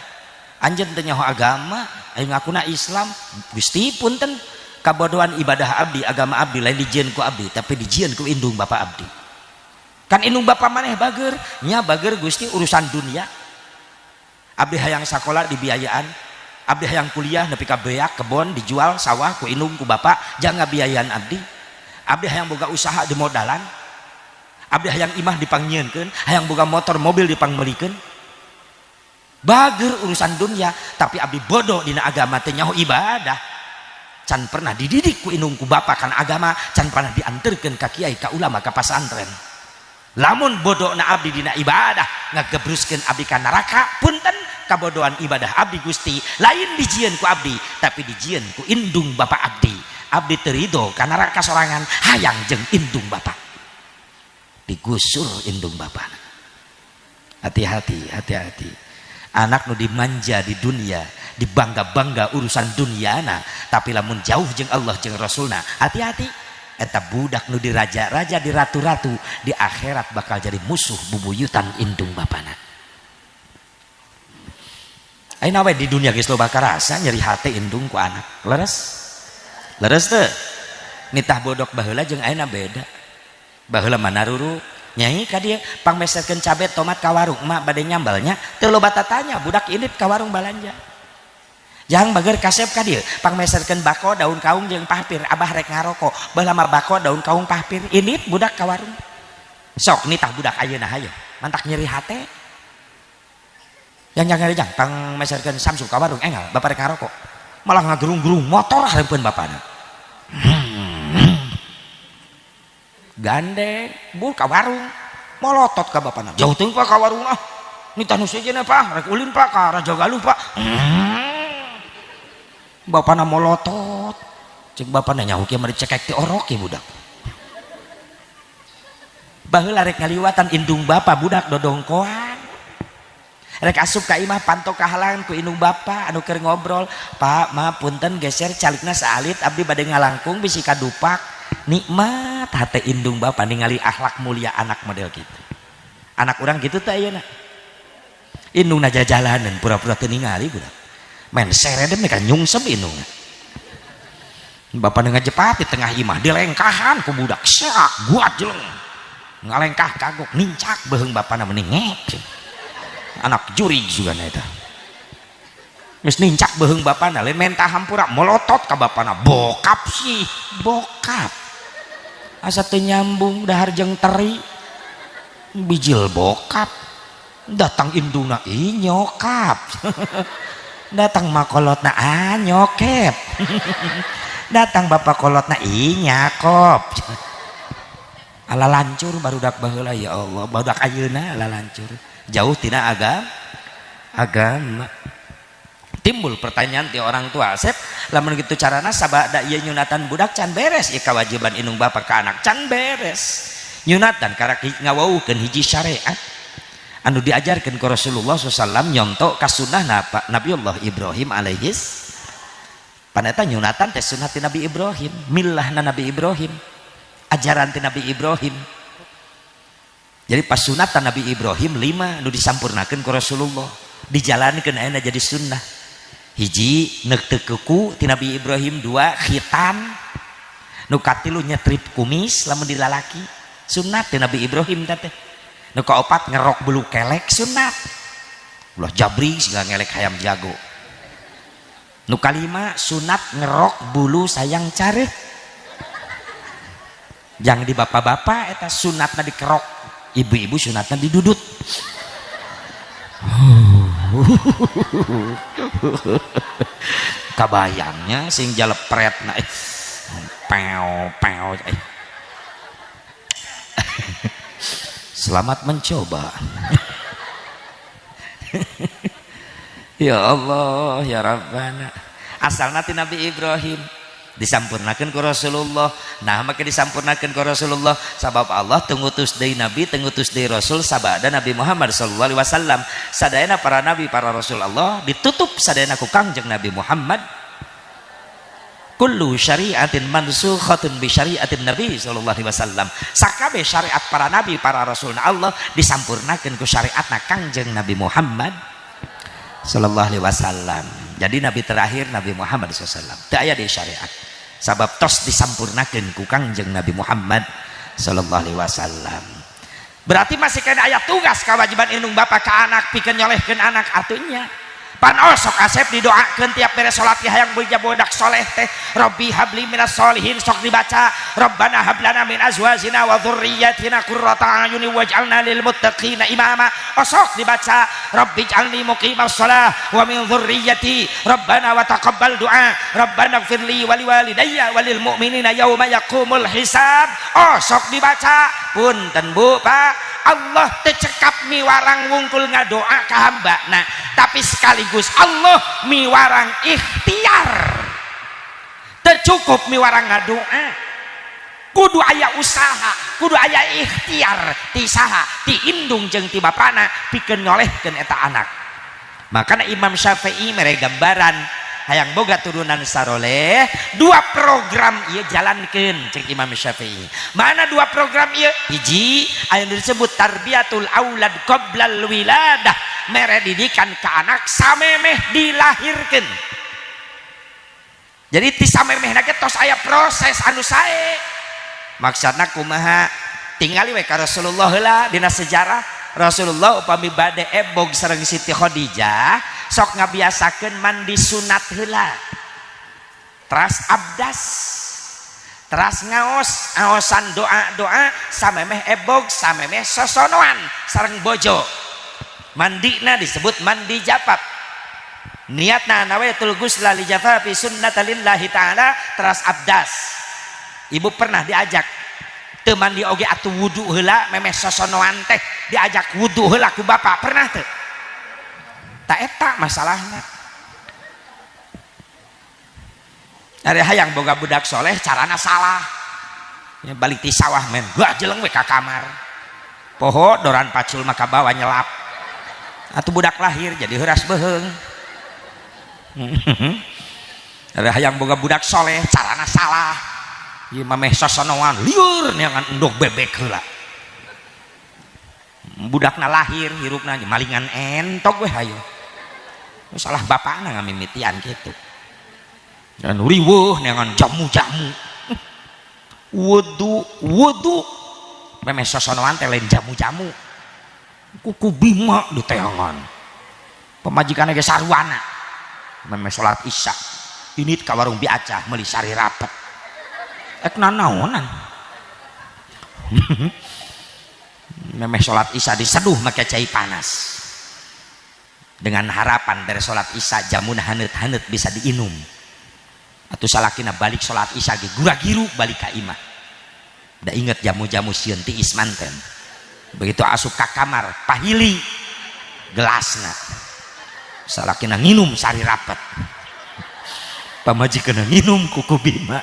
anjeun teu nyaho agama, ayo ngakuna Islam. Gusti, punten, kabodohan ibadah abdi, agama abdi lain dijieun ku abdi, tapi dijieun ku indung bapak abdi. Kan indung bapak maneh bager. Nya bager, Gusti, urusan dunia. Abdi hayang sakola dibiayaan, abdi hayang kuliah nepi ka beak kebon dijual, sawah ku indung ku bapak jangan biayaan abdi. Abdi hayang boga usaha di modalan, abdi hayang imah dipangnyieunkeun, hayang boga motor mobil dipangmeulikeun. Bager urusan dunia, tapi abdi bodoh dina agama, teu nyaho ibadah, can pernah dididik ku indung ku bapak kan agama, can pernah diantarkeun ka kiai, ka ulama, ka pasantren. Lamun bodoh na abdi dina ibadah ngagebruskeun abdi ka neraka, punten, kabodohan ibadah abdi, Gusti, lain dijieun ku abdi, tapi dijieun ku indung bapak abdi. Abdi teu rido ka neraka sorangan, hayang jeung indung bapak. Digusur indung bapak. Hati-hati, hati-hati anak nu dimanja di dunia, dibangga-bangga urusan duniana, tapi lamun jauh jeung Allah jeung Rasulna, hati-hati eta budak nu diraja-raja, di ratu-ratu, di akhirat bakal jadi musuh bubuyutan indung bapana. Ayeuna we di dunia geus loba karasa nyeri hate indung ku anak. Leres? Leres teu? Nitah bodok baheula jeung ayeuna beda. Baheula mah naruru, "Nyai, ka dieu, pangmeserkeun cabe tomat ka warung, emak bade nyambalnya." Teu loba tatanya, budak indit ka warung balanja. "Jang, bager, kasep ka dieu, pangmeserkeun bako daun kaung jeung pahpir, abah rek ngaroko." Baheula mah bako daun kaung pahpir, indit budak ka warung. Sok nitah budak ayeuna hayo, mantak nyeri hate. "Jang, jang, jang, pangmeserkeun Samsu ka warung engal, bapak rek ngaroko." Malah ngagerung-gerung motor hareupeun bapana. Gandeng bu ka warung, molotot ka bapana, "Jauh teuing, Pak, ka warung. Ah, nitah nu sejenna, Pak, rek ulin, Pak, ka Raja Galuh, Pak." Bapana molotot. Cek bapana, "Nyaho kieu mah dicekek ti orok ieu budak." Baheula rek ngaliwatan indung bapa, budak dodongkoan. Rek asup ka imah, panto kahalangan ku indung bapa anu keur ngobrol. "Pak, ma, punten, geser calikna saalit, abdi bade ngalangkung bisi kadupak." Nikmat hati indung bapa ningali akhlak mulia anak model gitu. Anak orang gitu teh ayeuna, indungna jalanan pura-pura teu ningali. Budak main serede mereka nyungsep indungna. Bapak ngajepat di tengah imah, dilengkahan ku budak, sak guat jeleng ngalengkah, kagok nincak beuheung bapana, meningek anak jurig juga eta. Geus nincak beuheung bapana, lain menta hampura, molotot ka bapana, "Bokap sih, bokap." Asa teu nyambung dahar jeung teri, bijil bokap. Datang indungna, "Ih, nyokap." Datang makolotna, "Ah, nyokep." Datang bapak kolotna, "Ih, nyakop." Ala lancur barudak baheula, ya Allah. Barudak ayeuna ala lancur, jauh tina agama. Timbul pertanyaan ti orang tua, "Asep, lamun gitu carana, sabada ieu nyunatan budak can beres ieu kewajiban indung bapak ka anak, can beres nyunatan karak ngawaukeun hiji syariat anu diajarkan ke Rasulullah SAW, nyontok ka sunnah Nabiullah Ibrahim alaihis." Paneta nyunatan teh sunnah ti Nabi Ibrahim, millahna Nabi Ibrahim, ajaran ti Nabi Ibrahim. Jadi pas sunatan Nabi Ibrahim lima nu disampurnakeun ku Rasulullah. Dijalankeun ayeuna jadi sunnah. Hiji neukteuk kuku ti Nabi Ibrahim, dua khitan, nu katilu nyetrip kumis lamun di lalaki sunat ti Nabi Ibrahim teh. Nu kaopat ngerok bulu kelek sunat. Ulah jabri siga ngelek hayam jago. Nu kalima sunat ngerok bulu sayang careuh. Jangan di bapak-bapak eta sunatna dikerok, ibu-ibu sunatna didudut. Kabayangnya sing jalepret na peo peo. Selamat mencoba. Ya Allah ya Rabbana. Asalna ti Nabi Ibrahim disampurnakeun ku Rasulullah. Nah maka disampurnakeun ku Rasulullah sabab Allah teu ngutus deui nabi, teu ngutus deui rasul sabada Nabi Muhammad sallallahu alaihi wasallam. Sadayana para nabi, para rasul Allah ditutup sadayana ku Kangjeng Nabi Muhammad. Kullu syariatin mansukhatun bi syariatin Nabi sallallahu alaihi wasallam. Sakabeh syariat para nabi, para rasul Allah disampurnakeun ku syariatna Kangjeng Nabi Muhammad sallallahu alaihi wasallam. Jadi nabi terakhir Nabi Muhammad sallallahu alaihi wasallam. Teu aya di syariat. Sabab tos disampurnakeun ku Kangjeng Nabi Muhammad sallallahu alaihi wasallam. Berarti masih kena aya tugas kewajiban indung bapa ka anak pikeun nyolehkeun anak atunya. Pan osok asep didoakeun tiap beres salat hayang boga budak soleh teh Rabbi habli minas solihin sok dibaca Rabbana hablana min azwajina wa dzurriyyatina qurrata a'yuni waj'alna lil muttaqina imama. Osok dibaca Rabbi ij'alni muqimas shalah wa min dzurriyyati Rabbana wa taqabbal du'a Rabbana ighfirli wa liwalidayya wa lil mu'minina yauma yaqumul hisab. Osok dibaca. Punten Bu Pak, Allah teu cekap miwarang wungkul ngadoa ka hambana, tapi sekaligus Allah miwarang ikhtiar. Tercukup miwarang ngadoa, kudu aya usaha, kudu aya ikhtiar ti saha, ti indung jeung ti bapana pikeun nyolehkeun eta anak. Makana Imam Syafi'i mere gambaran hayang boga turunan saroleh, dua program ieu jalankeun cek Imam Syafi'i. Mana dua program ieu? Hiji aya nu disebut tarbiyatul aulad qoblal wiladah, mere didikan ke anak samemeh dilahirkeun. Jadi ti samemehna ge tos aya proses anu sae. Maksudna kumaha? Tingali we ka Rasulullah heula dina sejarah. Rasulullah upami bade ebog sareng Siti Khadijah sok ngabiasakeun mandi sunat heula, teras abdas, teras ngaos aosan doa-doa samemeh ebog samemeh sosonoan sareng bojo. Mandina disebut mandi jafaf. Niatna nawaitul ghusla li jafafi sunnatalillahi ta'ala, teras abdas. Ibu pernah diajak teu mandi oge atuh wudu heula memeh sosonoan teh diajak wudu heula ku bapak, pernah teu? Tak eta masalahna. Ari hayang boga budak soleh carana salah. Ya balik ti sawah men, gua jeleng we ka kamar. Poho doran pacul maka bawa nyelap. Atuh budak lahir jadi heuras beuheung. Ari hayang boga budak soleh carana salah. Ieu mameh sosonoan lieur neangan endog bebek heula. Budakna lahir hirupna malingan entok we hayu. Salah bapakna ngamimitian kitu. Dan riweuh neangan jamu-jamu. Wudu wudu memeh sosonoan teh lain jamu-jamu. Kuku bima diteangan. Pamajikanna ge sarwana. Memeh salat Isya. Ini ka warung biacah meuli sari rapet. Ek nanaonan. Memeh salat Isya diseduh make cai panas. Dengan harapan dari salat Isya jamun haneut-haneut bisa diinum. Atuh salakina balik salat Isya ge gura-giru balik ka imah. Da inget jamu-jamu sieun tiis manten. Begitu asup ka kamar pahili gelasna. Salakina nginum sari rapet. Pamajikanna nginum kuku bima.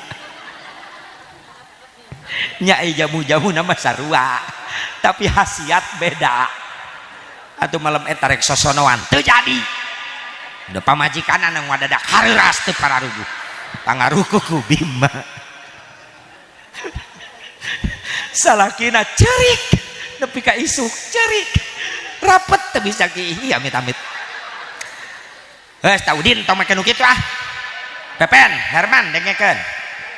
Nyai jamu-jamu nama sarua tapi khasiat beda. Atau malam eta rek sosonoan teu jadi. Da pamajikanna nu ngadadak hareuras teu pararuguh. Pangaruh kuku bima. Salakina cerik nepi ka isuk cerik. Rapet teu bisa ki amit-amit. Geus taudin tong make nu kitu ah. Pepen, Herman dengekeun.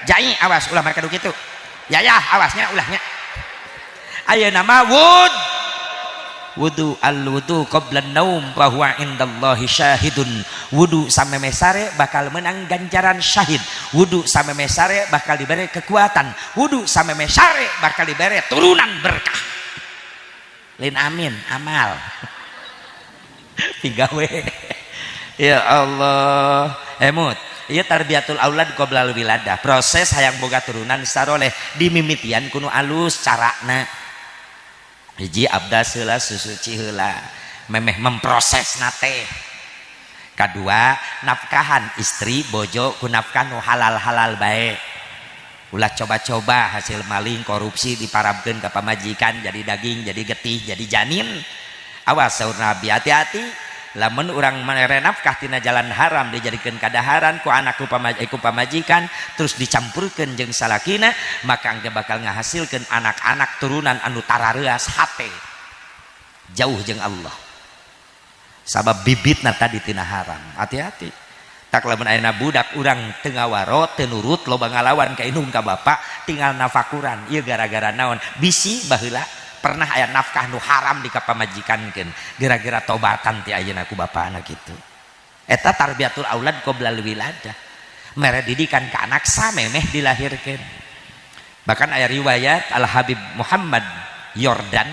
Jai awas ulah make nu kitu. Yayah awasnya ulahnya. Ayeuna mah wud wudu al wudu qabla naum fa huwa indallahi syahidun. Wudu sameme sare bakal menang ganjaran syahid. Wudu sameme sare bakal diberi kekuatan. Wudu sameme sare bakal diberi turunan berkah. Lain amin amal. Pigawe. Ya Allah, emut. Ieu tarbiyatul aulad qoblal wiladah. Proses hayang boga turunan saroleh dimimitian kuno alus carana. Hiji abdas heula susuci heula. Memeh memproses nate. Kadua nafkahan istri bojo ku nafkah nu halal-halal bae. Ulah coba-coba hasil maling korupsi diparabkeun ka pamajikan jadi daging, jadi getih, jadi janin. Awas saur Nabi, hati-hati. Lamun urang mere nafkah tina jalan haram dijadikeun kadaharan ku anak ku pamajikan terus dicampurkeun jeung salakina, maka engke bakal ngahasilkeun anak-anak turunan anu tarareas hate jauh jeung Allah. Sabab bibitna tadi tina haram. Hati-hati. Tak lamun ayeuna budak urang teu ngawaro teu nurut loba ngalawan ka indung ka bapak tinggal nafakuran. Ieu gara-gara naon? Bisi baheula pernah aya nafkah nu haram di kapamajikankeun gara-gara tobatan ti ayeuna ku bapana kitu. Eta tarbiyatul aulad qoblal wiladah, mere didikan ka anak samemeh dilahirkeun. Bahkan aya riwayat Al Habib Muhammad Yordan,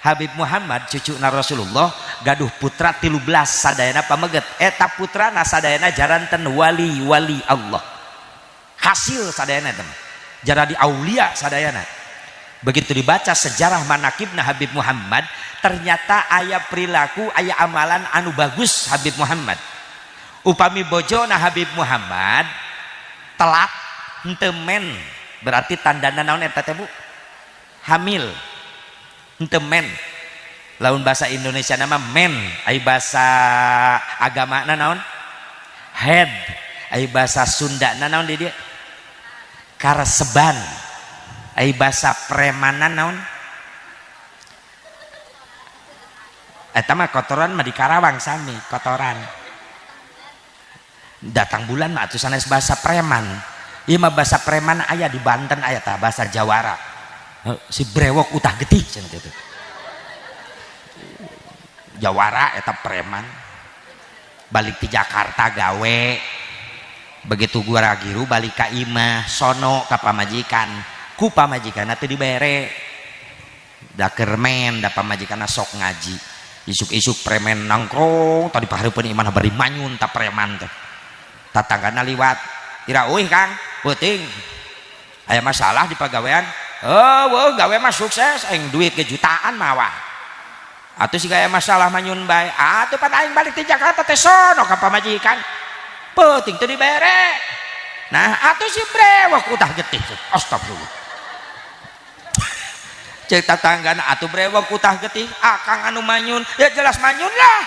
Habib Muhammad cucuna Rasulullah gaduh putra 13 sadayana pameget. Eta putrana sadayana jaranten wali-wali Allah, hasil sadayana teh jaradi aulia sadayana. Begitu dibaca sejarah manakibna Habib Muhammad, ternyata aya perilaku, aya amalan anu bagus Habib Muhammad. Upami bojona Habib Muhammad telat henteu men, berarti tandana naon eta teh Bu? Hamil. Henteu men. Lamun bahasa Indonesia nama men, ai bahasa agamana naon? Head. Ai bahasa Sunda naon di dieu? Karseban. Ai bahasa premanan naon? Eta mah kotoran mah di Karawang sami, kotoran. Datang bulan mah atuh sanes bahasa preman. Ieu mah bahasa preman aya di Banten aya tah bahasa Jawara. Si brewok utah getih cenah kitu. Jawara eta preman. Balik di Jakarta gawe. Begitu gua ragiru balik ka imah sono ka pamajikan. Ku pamajikanna teu dibere. Da keur men da pamajikanna sok ngaji. Isuk-isuk preman nongkrong tadi pahareupeun imah bari manyun ta preman teh. Tatanggana liwat. Ira euy Kang, peuting. Aya masalah di pagawean. Oh, weuh gawe mah sukses aing duit ke jutaan mawa. Atuh siga aya masalah manyun bae. Atuh pan aing balik ti Jakarta teh sono ka pamajikan. Peuting teu dibere. Nah, atuh si brewok utah getih. Astagfirullah. Cek tatanggana atuh brewok utah getih, akang anu manyun, ya jelas manyun lah.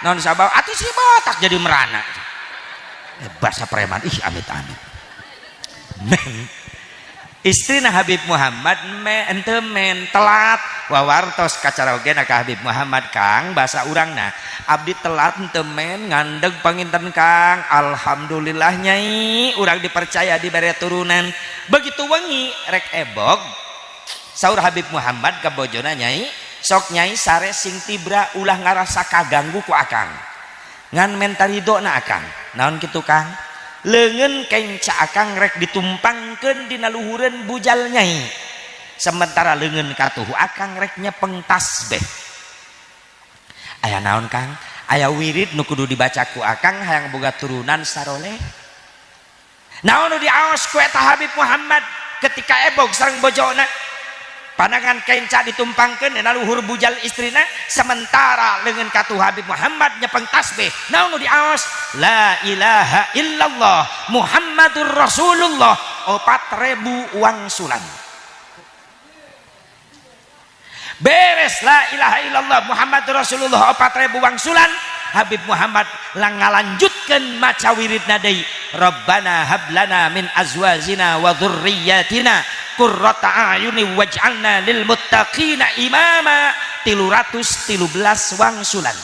Naon sabab atuh si botak jadi merana. Bahasa preman, ih amit-amit. Men. Istrina Habib Muhammad me ente men telat wawartos kacarogena ka Habib Muhammad, Kang bahasa urangna abdi telat ente men ngandeg panginten Kang, alhamdulillah nyai urang dipercaya dibere turunan. Begitu wengi rek ebog saur Habib Muhammad ka bojona, nyai sok nyai sare sing tibra ulah ngarasa kaganggu ku akang, ngan menta ridona akang. Naon kitu Kang? Leungeun kenca akang rek ditumpangkeun dina luhureun bujal nyai, sementara leungeun katuhu akang rek nyepeng tasbih. Aya naon Kang? Aya wirid nu kudu dibaca ku akang hayang boga turunan saroleh. Naon nu diaos ku eta Habib Muhammad ketika ebog sareng bojona? Pandangan kenca ditumpangkeun dina luhur bujal istrina, sementara leungeun katuhu Habib Muhammad nyepeng tasbih. Naon nu diaos? La ilaha illallah Muhammadur Rasulullah 4000 wangsulan. Beres la ilaha illallah Muhammadur Rasulullah 4000 wangsulan, Habib Muhammad lang ngalanjutkeun maca wiridna deui, Rabbana hablana min azwajina wa dzurriyyatina qurrata a'yuni waj'alna lil muttaqina imama, 313 wangsulan.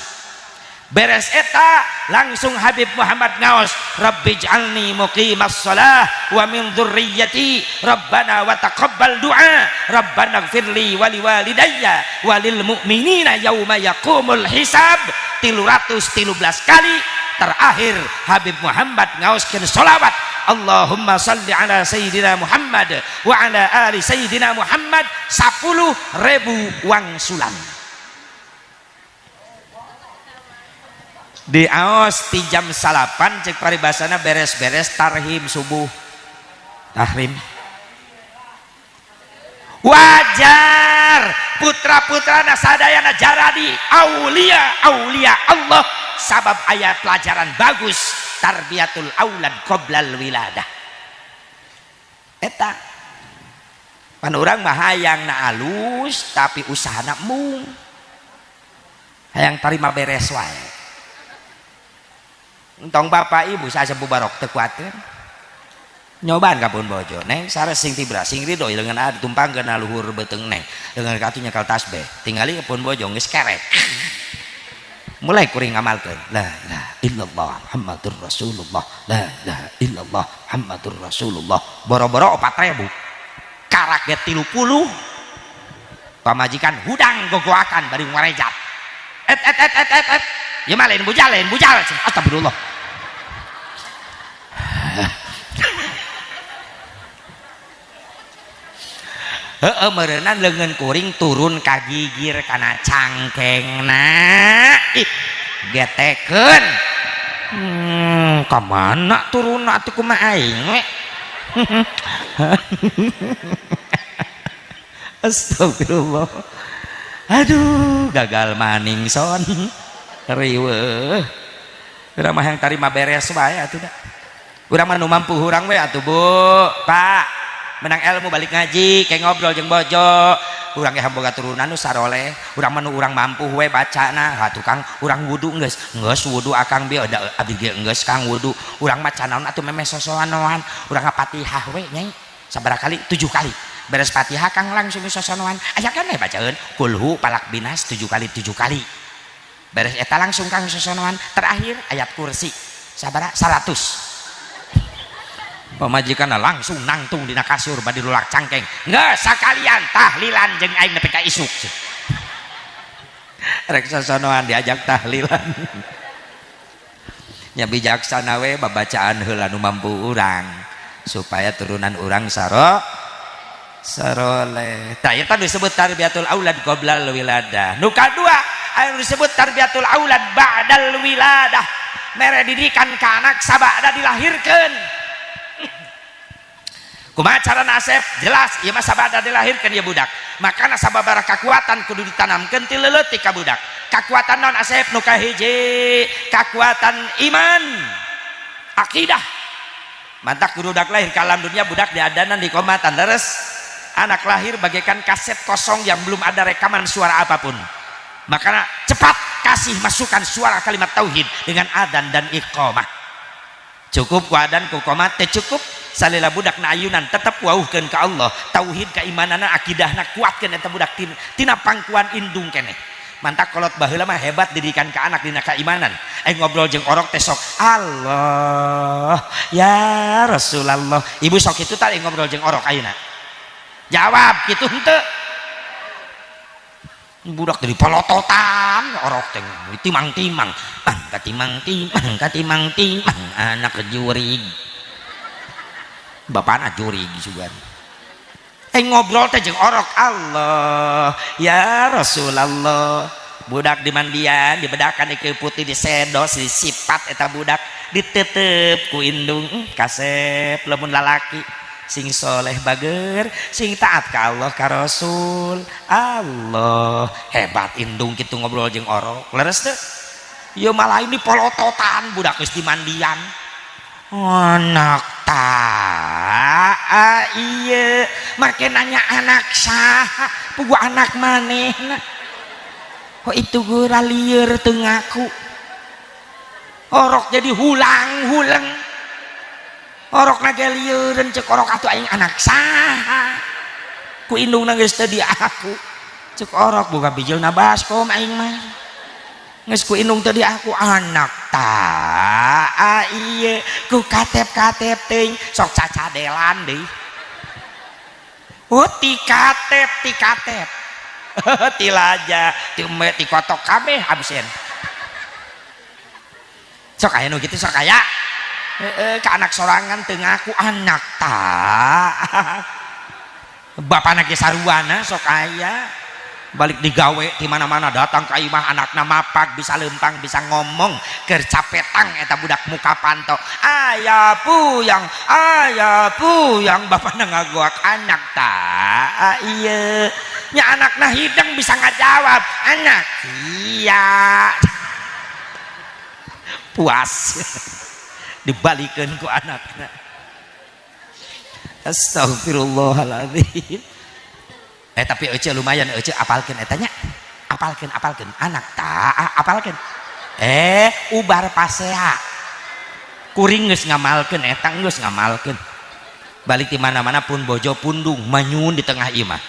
Beres eta langsung Habib Muhammad ngaos, Rabbij'alni muqimas shalah wa min dzurriyyati rabbana wa taqabbal du'a rabbana ighfirli wa liwalidayya walil mu'minina yauma yaqumul hisab. 313 kali. Terakhir Habib Muhammad ngaoskeun sholawat, Allahumma salli ala Sayyidina Muhammad wa ala ali Sayyidina Muhammad, 10.000 wangsulan. Diaos ti jam 9 cek paribasana beres-beres tarhim subuh. Tahrim wajar putra-putrana sadayana jaradi aulia aulia Allah, sabab ayat pelajaran bagus tarbiyatul aulad qoblal wiladah. Eta pan urang mah hayang na alus tapi usahana mung hayang tarima beres wae. Entong bapak ibu saya sepuh barok teu kuatir nyobaan ka pun bojo neng sares sing tibra sing ridho lengan adi tumpang kana luhur beuteung neng lengan katuh nyekal tasbih tingali ka pun bojo geus kerek mulai kuring ngamalkeun la ilaha illallah Muhammadur Rasulullah la ilaha illallah Muhammadur Rasulullah. Boro-boro 4.000 karak ge 30 pamajikan hudang gogoakan bari ngarejat et et et et et et ya mah lain bujal astagfirullah. Heeh meureunnan leungeun kuring turun ka gigir kana cangkengna ih getekeun ka mana turunna atuh kumaha aing we. Astagfirullah. Aduh gagal maning son riweuh. Urang mah yang tarima beres wae atuh da. Urang mah nu mampu urang we atuh Bu, Pak. Menang ilmu balik ngaji, kayak ngobrol jeung bojo. Urang ge boga turunan nu saroleh, urang mah nu urang mampu we bacana. Ha tukang urang wudu geus, geus wudu akang bieu da abdi ge geus Kang wudu. Urang mah can naon atuh memeh sosoanoan. Urang Fatihah we nyai. Sabaraha kali? 7 kali. Beres Fatihah Kang langsung sosoanoan. Aya kan we bacaeun kulhu palak binas 7 kali 7 kali. Beres eta langsung Kang sosonoan. Terakhir ayat kursi sabara 100. Pamajikan langsung nangtung dina kasur bari lulak cangkeng geus sakalian tahlilan jeung aing nepi ka isuk. Rek sosonoan diajak tahlilan. Nya bijaksana we babacaan heula nu mampu urang supaya turunan urang saroleh. Tah eta disebut tarbiyatul aulad qoblal wiladah. Nu kadua anu disebut tarbiyatul aulad ba'dal wiladah, mere didikan ka anak sabada dilahirkeun. Kumaha carana Asep? Jelas ieu mah sabada dilahirkeun ieu budak. Makana sababaraha kakuatan kudu ditanamkeun ti leutik ka budak. Kakuatan naon Asep? Nu kahiji kakuatan iman, akidah. Mantak kudu budak lahir ka alam dunia budak diadanan dikomatan leres. Anak lahir bagaikan kaset kosong yang belum ada rekaman suara apapun. Makanya cepat kasih masukan suara kalimat tauhid dengan adzan dan iqamah. Cukup ku adzan ku qomat teh cukup. Salila budak na ayunan tetep wauhkeun ka Allah, tauhid keimananna akidahna kuatkeun eta budak tina pangkuan indung keneh. Mantak kolot baheula mah hebat didikan ka anak dina keimanan. Ngobrol jeung orok teh sok Allah ya Rasulullah. Ibu sok kitu tah ngobrol jeung orok ayeuna. Jawab gitu henteu. Budak dari polototan orok teh timang-timang, ah katimang-timang katimang-timang anak jurig. Bapana jurig sugan. Ngobrol teh jeung orok Allah ya Rasulullah. Budak dimandian dibedakan ieu putih disedos disipat eta budak ditetep ku indung kasep lamun lalaki sing soleh bager sing taat ka Allah ka Rasul. Allah hebat indung kitu ngobrol jeung orok leres teu? Ieu malah ini polototan budak geus dimandian anak ta iya make nanya anak saha pugu anak manehna kok itu geura lieur teu ngaku orok jadi hulang-huleng orok ge lieureun cek orok atuh aing anak saha ku indungna geus teu diaku cek orok boga bijilna baskom aing mah. Geus ku indung tadi aku anak ta ieu ku katep-katep teuing sok cacadelan deui. Oh ti katep ti katep. Ti laja ti me ti kotok kabeh absen. Sok aya nu kitu sok aya. Heeh ka anak sorangan teu ngaku anak ta. Bapana ge saruana sok aya. Balik digawe di mana-mana datang ka imah anakna mapak bisa lempang bisa ngomong keur capetang eta budak muka panto ayah puyang bapana ngagoak anak ta ieu nya anakna hideng bisa ngajawab anak iya puas dibalikeun ku anakna. Astagfirullahaladzim. Tapi ece lumayan ece apalkeun eta nya. Apalkeun apalkeun anak ta apalkeun. Ubar pasea. Kuring geus ngamalkeun eta geus ngamalkeun. Balik di mana-mana pun bojo pundung manyun di tengah imah.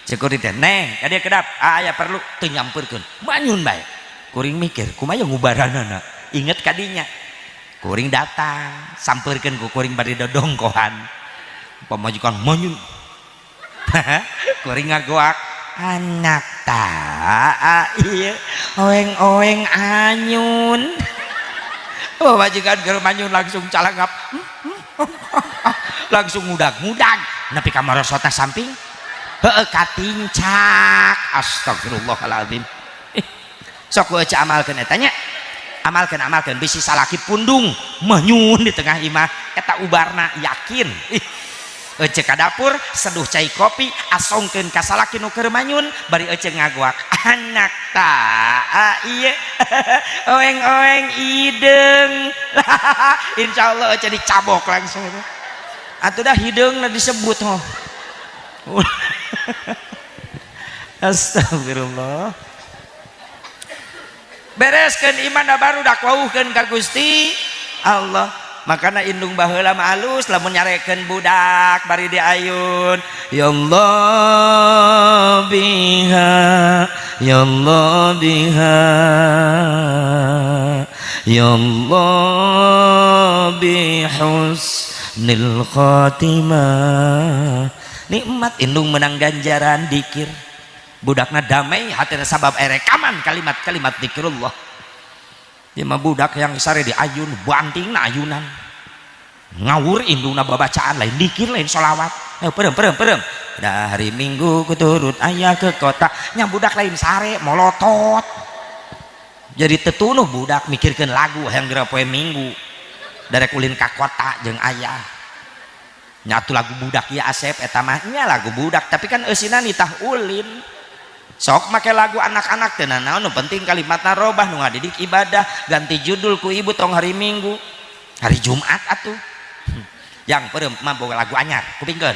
Ceuk teh neng ka dieu kedap aya perlu teu nyampeurkeun. Manyun bae. Kuring mikir kumaha ngubaranana. Inget kadinya. Kuring datang sampeurkeun ku kuring bari dodongkohan. Pamajikan manyun. Kuring ngagoak anak ta ieu oeng-oeng anyun. Pamajikan keur manyun langsung calangap. Langsung ngudag-ngudag nepi ka marosotna samping. Heueuh katincak. Astagfirullahaladzim. Sok ku ece amalkeun eta nya. Amalkeun amalkeun bisi salaki pundung manyun di tengah imah eta ubarna yakin. Ece ka dapur seduh cai kopi asongkeun ka salaki nu keur manyun bari ece ngagoak anak ta ieu oeng-oeng hideung. Insyaallah ece dicabok langsung atuh dah hideungna disebut oh. Astagfirullah. Bereskeun iman da baru dakwauhkeun ka Gusti Allah. Makana indung baheula mah alus lamun nyarekeun budak bari diayun ya Allah biha ya Allah biha ya Allah bi husnil khatimah. Nikmat indung menang ganjaran dikir budakna damai hatina sabab erekaman kalimat-kalimat dikrullah. Dia mah budak yang sare diayun banting na ayunan ngawur indungna babacaan lain dikir lain sholawat. Ayo perem perem perem dah hari Minggu kuturut ayah ke kota nya budak lain sare molotot jadi tetunuh budak mikirkeun lagu yang geura poe Minggu darek ulin ka kota jeung ayah nyatu lagu budak ya Asep eta mah nya lagu budak tapi kan eusina nitah ulin. Sok make lagu anak-anak teu nanaon nu penting kalimatna robah nu ngadidik ibadah ganti judul ku ibu tong hari Minggu hari Jumat atuh yang peureum mah boga lagu anyar kupingkeun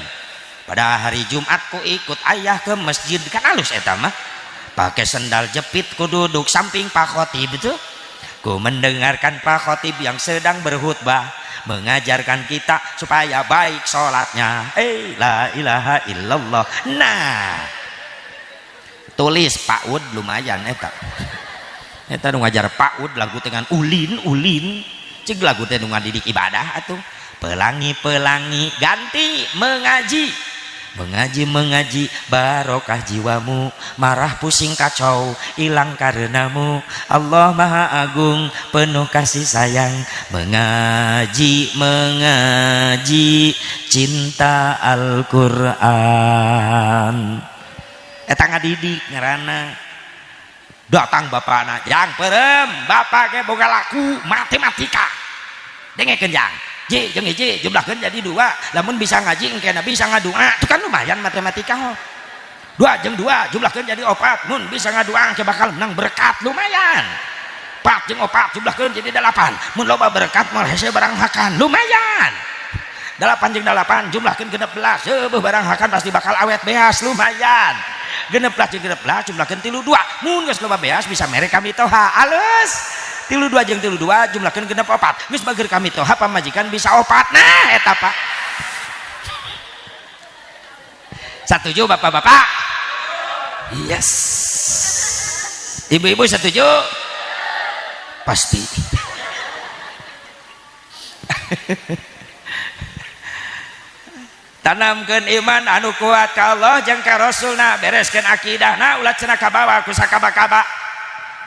pada hari Jumat ku ikut ayah ke masjid kan alus eta mah pakai sendal jepit ku duduk samping Pak Khotib itu ku mendengarkan Pak Khotib yang sedang berkhutbah mengajarkan kita supaya baik sholatnya. La ilaha illallah. Nah tulis Pak Ud lumayan eta eta nu ngajar Pak Ud lagu dengan ulin ulin cig lagu teh nu ngadidik ibadah atuh pelangi pelangi ganti mengaji mengaji mengaji barokah jiwamu marah pusing kacau hilang karenamu Allah Maha Agung penuh kasih sayang mengaji mengaji cinta Al-Qur'an. Eta ngadidik ngaranna datang bapana yang perem bapak ge boga laku matematika dengekeun jang J jeung hiji jumlahkeun jadi 2 lamun bisa ngaji engke bisa ngadua itu kan lumayan matematika ho 2 jeung 2 jumlahkeun jadi 4 mun bisa ngadua engke bakal menang berkat lumayan 4 jeung 4 jumlahkeun jadi 8 mun loba berkat moal hese barang hakan lumayan 8 jeung 8 jumlahkeun 16 heueuh barang hakan pasti bakal awet beas lumayan 16 jeung 16 jumlahkeun 32 mun geus loba beas bisa mere kami toha alus 32 jeung 32 jumlahkeun 64 geus bager kami toha pamajikan bisa 4 nah eta Pak setuju bapak-bapak? Yes. Ibu-ibu setuju? Pasti. Tanamkeun iman anu kuat ka Allah jeung ka Rasulna, bereskeun akidahna, ulah cenah kabawa ku sakaba-kaba.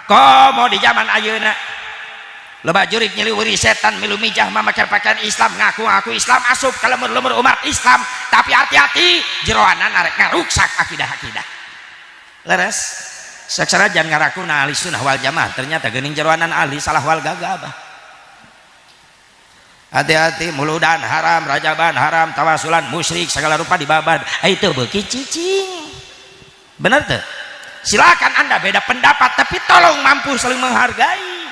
Komo di zaman ayeuna loba jurig nyiliwiri setan milu mijah mamakai pakaian Islam, ngaku-ngaku Islam, asup ka lemur-lemur umat Islam, tapi hati-hati jeroanan arek ngaruksak akidah-akidah. Leres sanajan ngarakuna ahli sunnah wal jamaah, ternyata geuning jeroanan ahli salah wal gagabah. Hati-hati, muludan haram, rajaban haram, tawasulan musyrik, segala rupa dibabad. Itu beuki cicing. Bener tuh? Silakan Anda beda pendapat, tapi tolong mampu saling menghargai.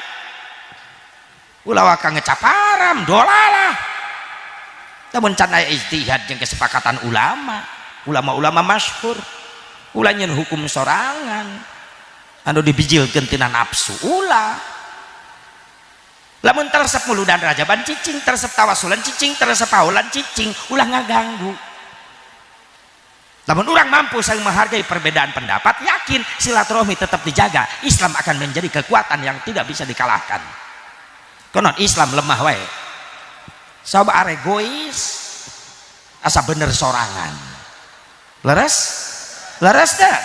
Ulah waka ngecap haram, dolalah. Namun can aya ijtihad jeung kesepakatan ulama, ulama-ulama masyhur. Ulah nyeun hukum sorangan anu dibijilkeun tina nafsu, ulah. Lamun teresep muludan rajaban cicing, teresep tawasulan cicing, teresep paulan cicing, ulah ngaganggu. Lamun urang mampu saling menghargai perbedaan pendapat, yakin silaturahmi tetap dijaga, Islam akan menjadi kekuatan yang tidak bisa dikalahkan. Konon Islam lemah wae, sabab aregois, asa bener sorangan. Leres? Leres dah.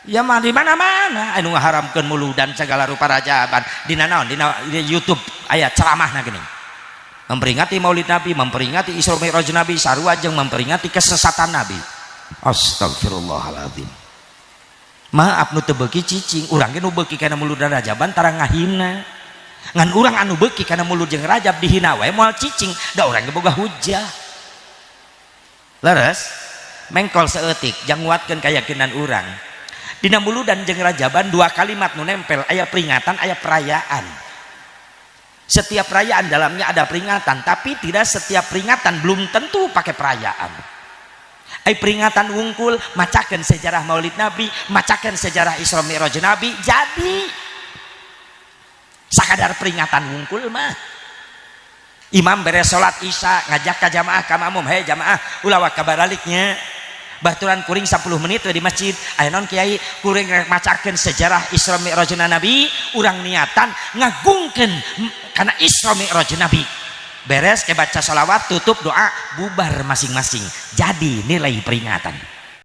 Ya mah di mana-mana anu ngaharamkeun muludan segala rupa rajaban. Dina naon? Dina di YouTube aya ceramahna geuning. Memperingati Maulid Nabi, memperingati Isra Mi'raj Nabi, sarua jeung memperingati kesesatan Nabi. Astagfirullahaladzim. Maaf nu teu beuki cicing, urang ge nu beuki kana muludan rajaban tara ngahina. Ngan urang anu beuki kana mulud jeung rajab dihina wae moal cicing, da urang ge boga hujah. Leres? Mengkol saeutik jang nguatkeun keyakinan urang. Dina muludan jeung rajaban dua kalimat nu nempel, aya peringatan, aya perayaan. Setiap perayaan dalamnya ada peringatan, tapi tidak setiap peringatan belum tentu pakai perayaan. Ai peringatan wungkul macakeun sejarah Maulid Nabi, macakeun sejarah Isra Mi'raj Nabi, jadi sakadar peringatan wungkul mah. Imam beres salat Isya ngajak ka jamaah, ka makmum, "Hei jamaah, ulah waka baraliknya, baturan kuring 10 menit di masjid." "Aya naon, Kiai?" "Kuring rek macakeun sejarah Isra Mi'raj Nabi, urang niatan ngagungkeun kana Isra Mi'raj Nabi." Beres ke baca sholawat, tutup doa, bubar masing-masing. Jadi nilai peringatan.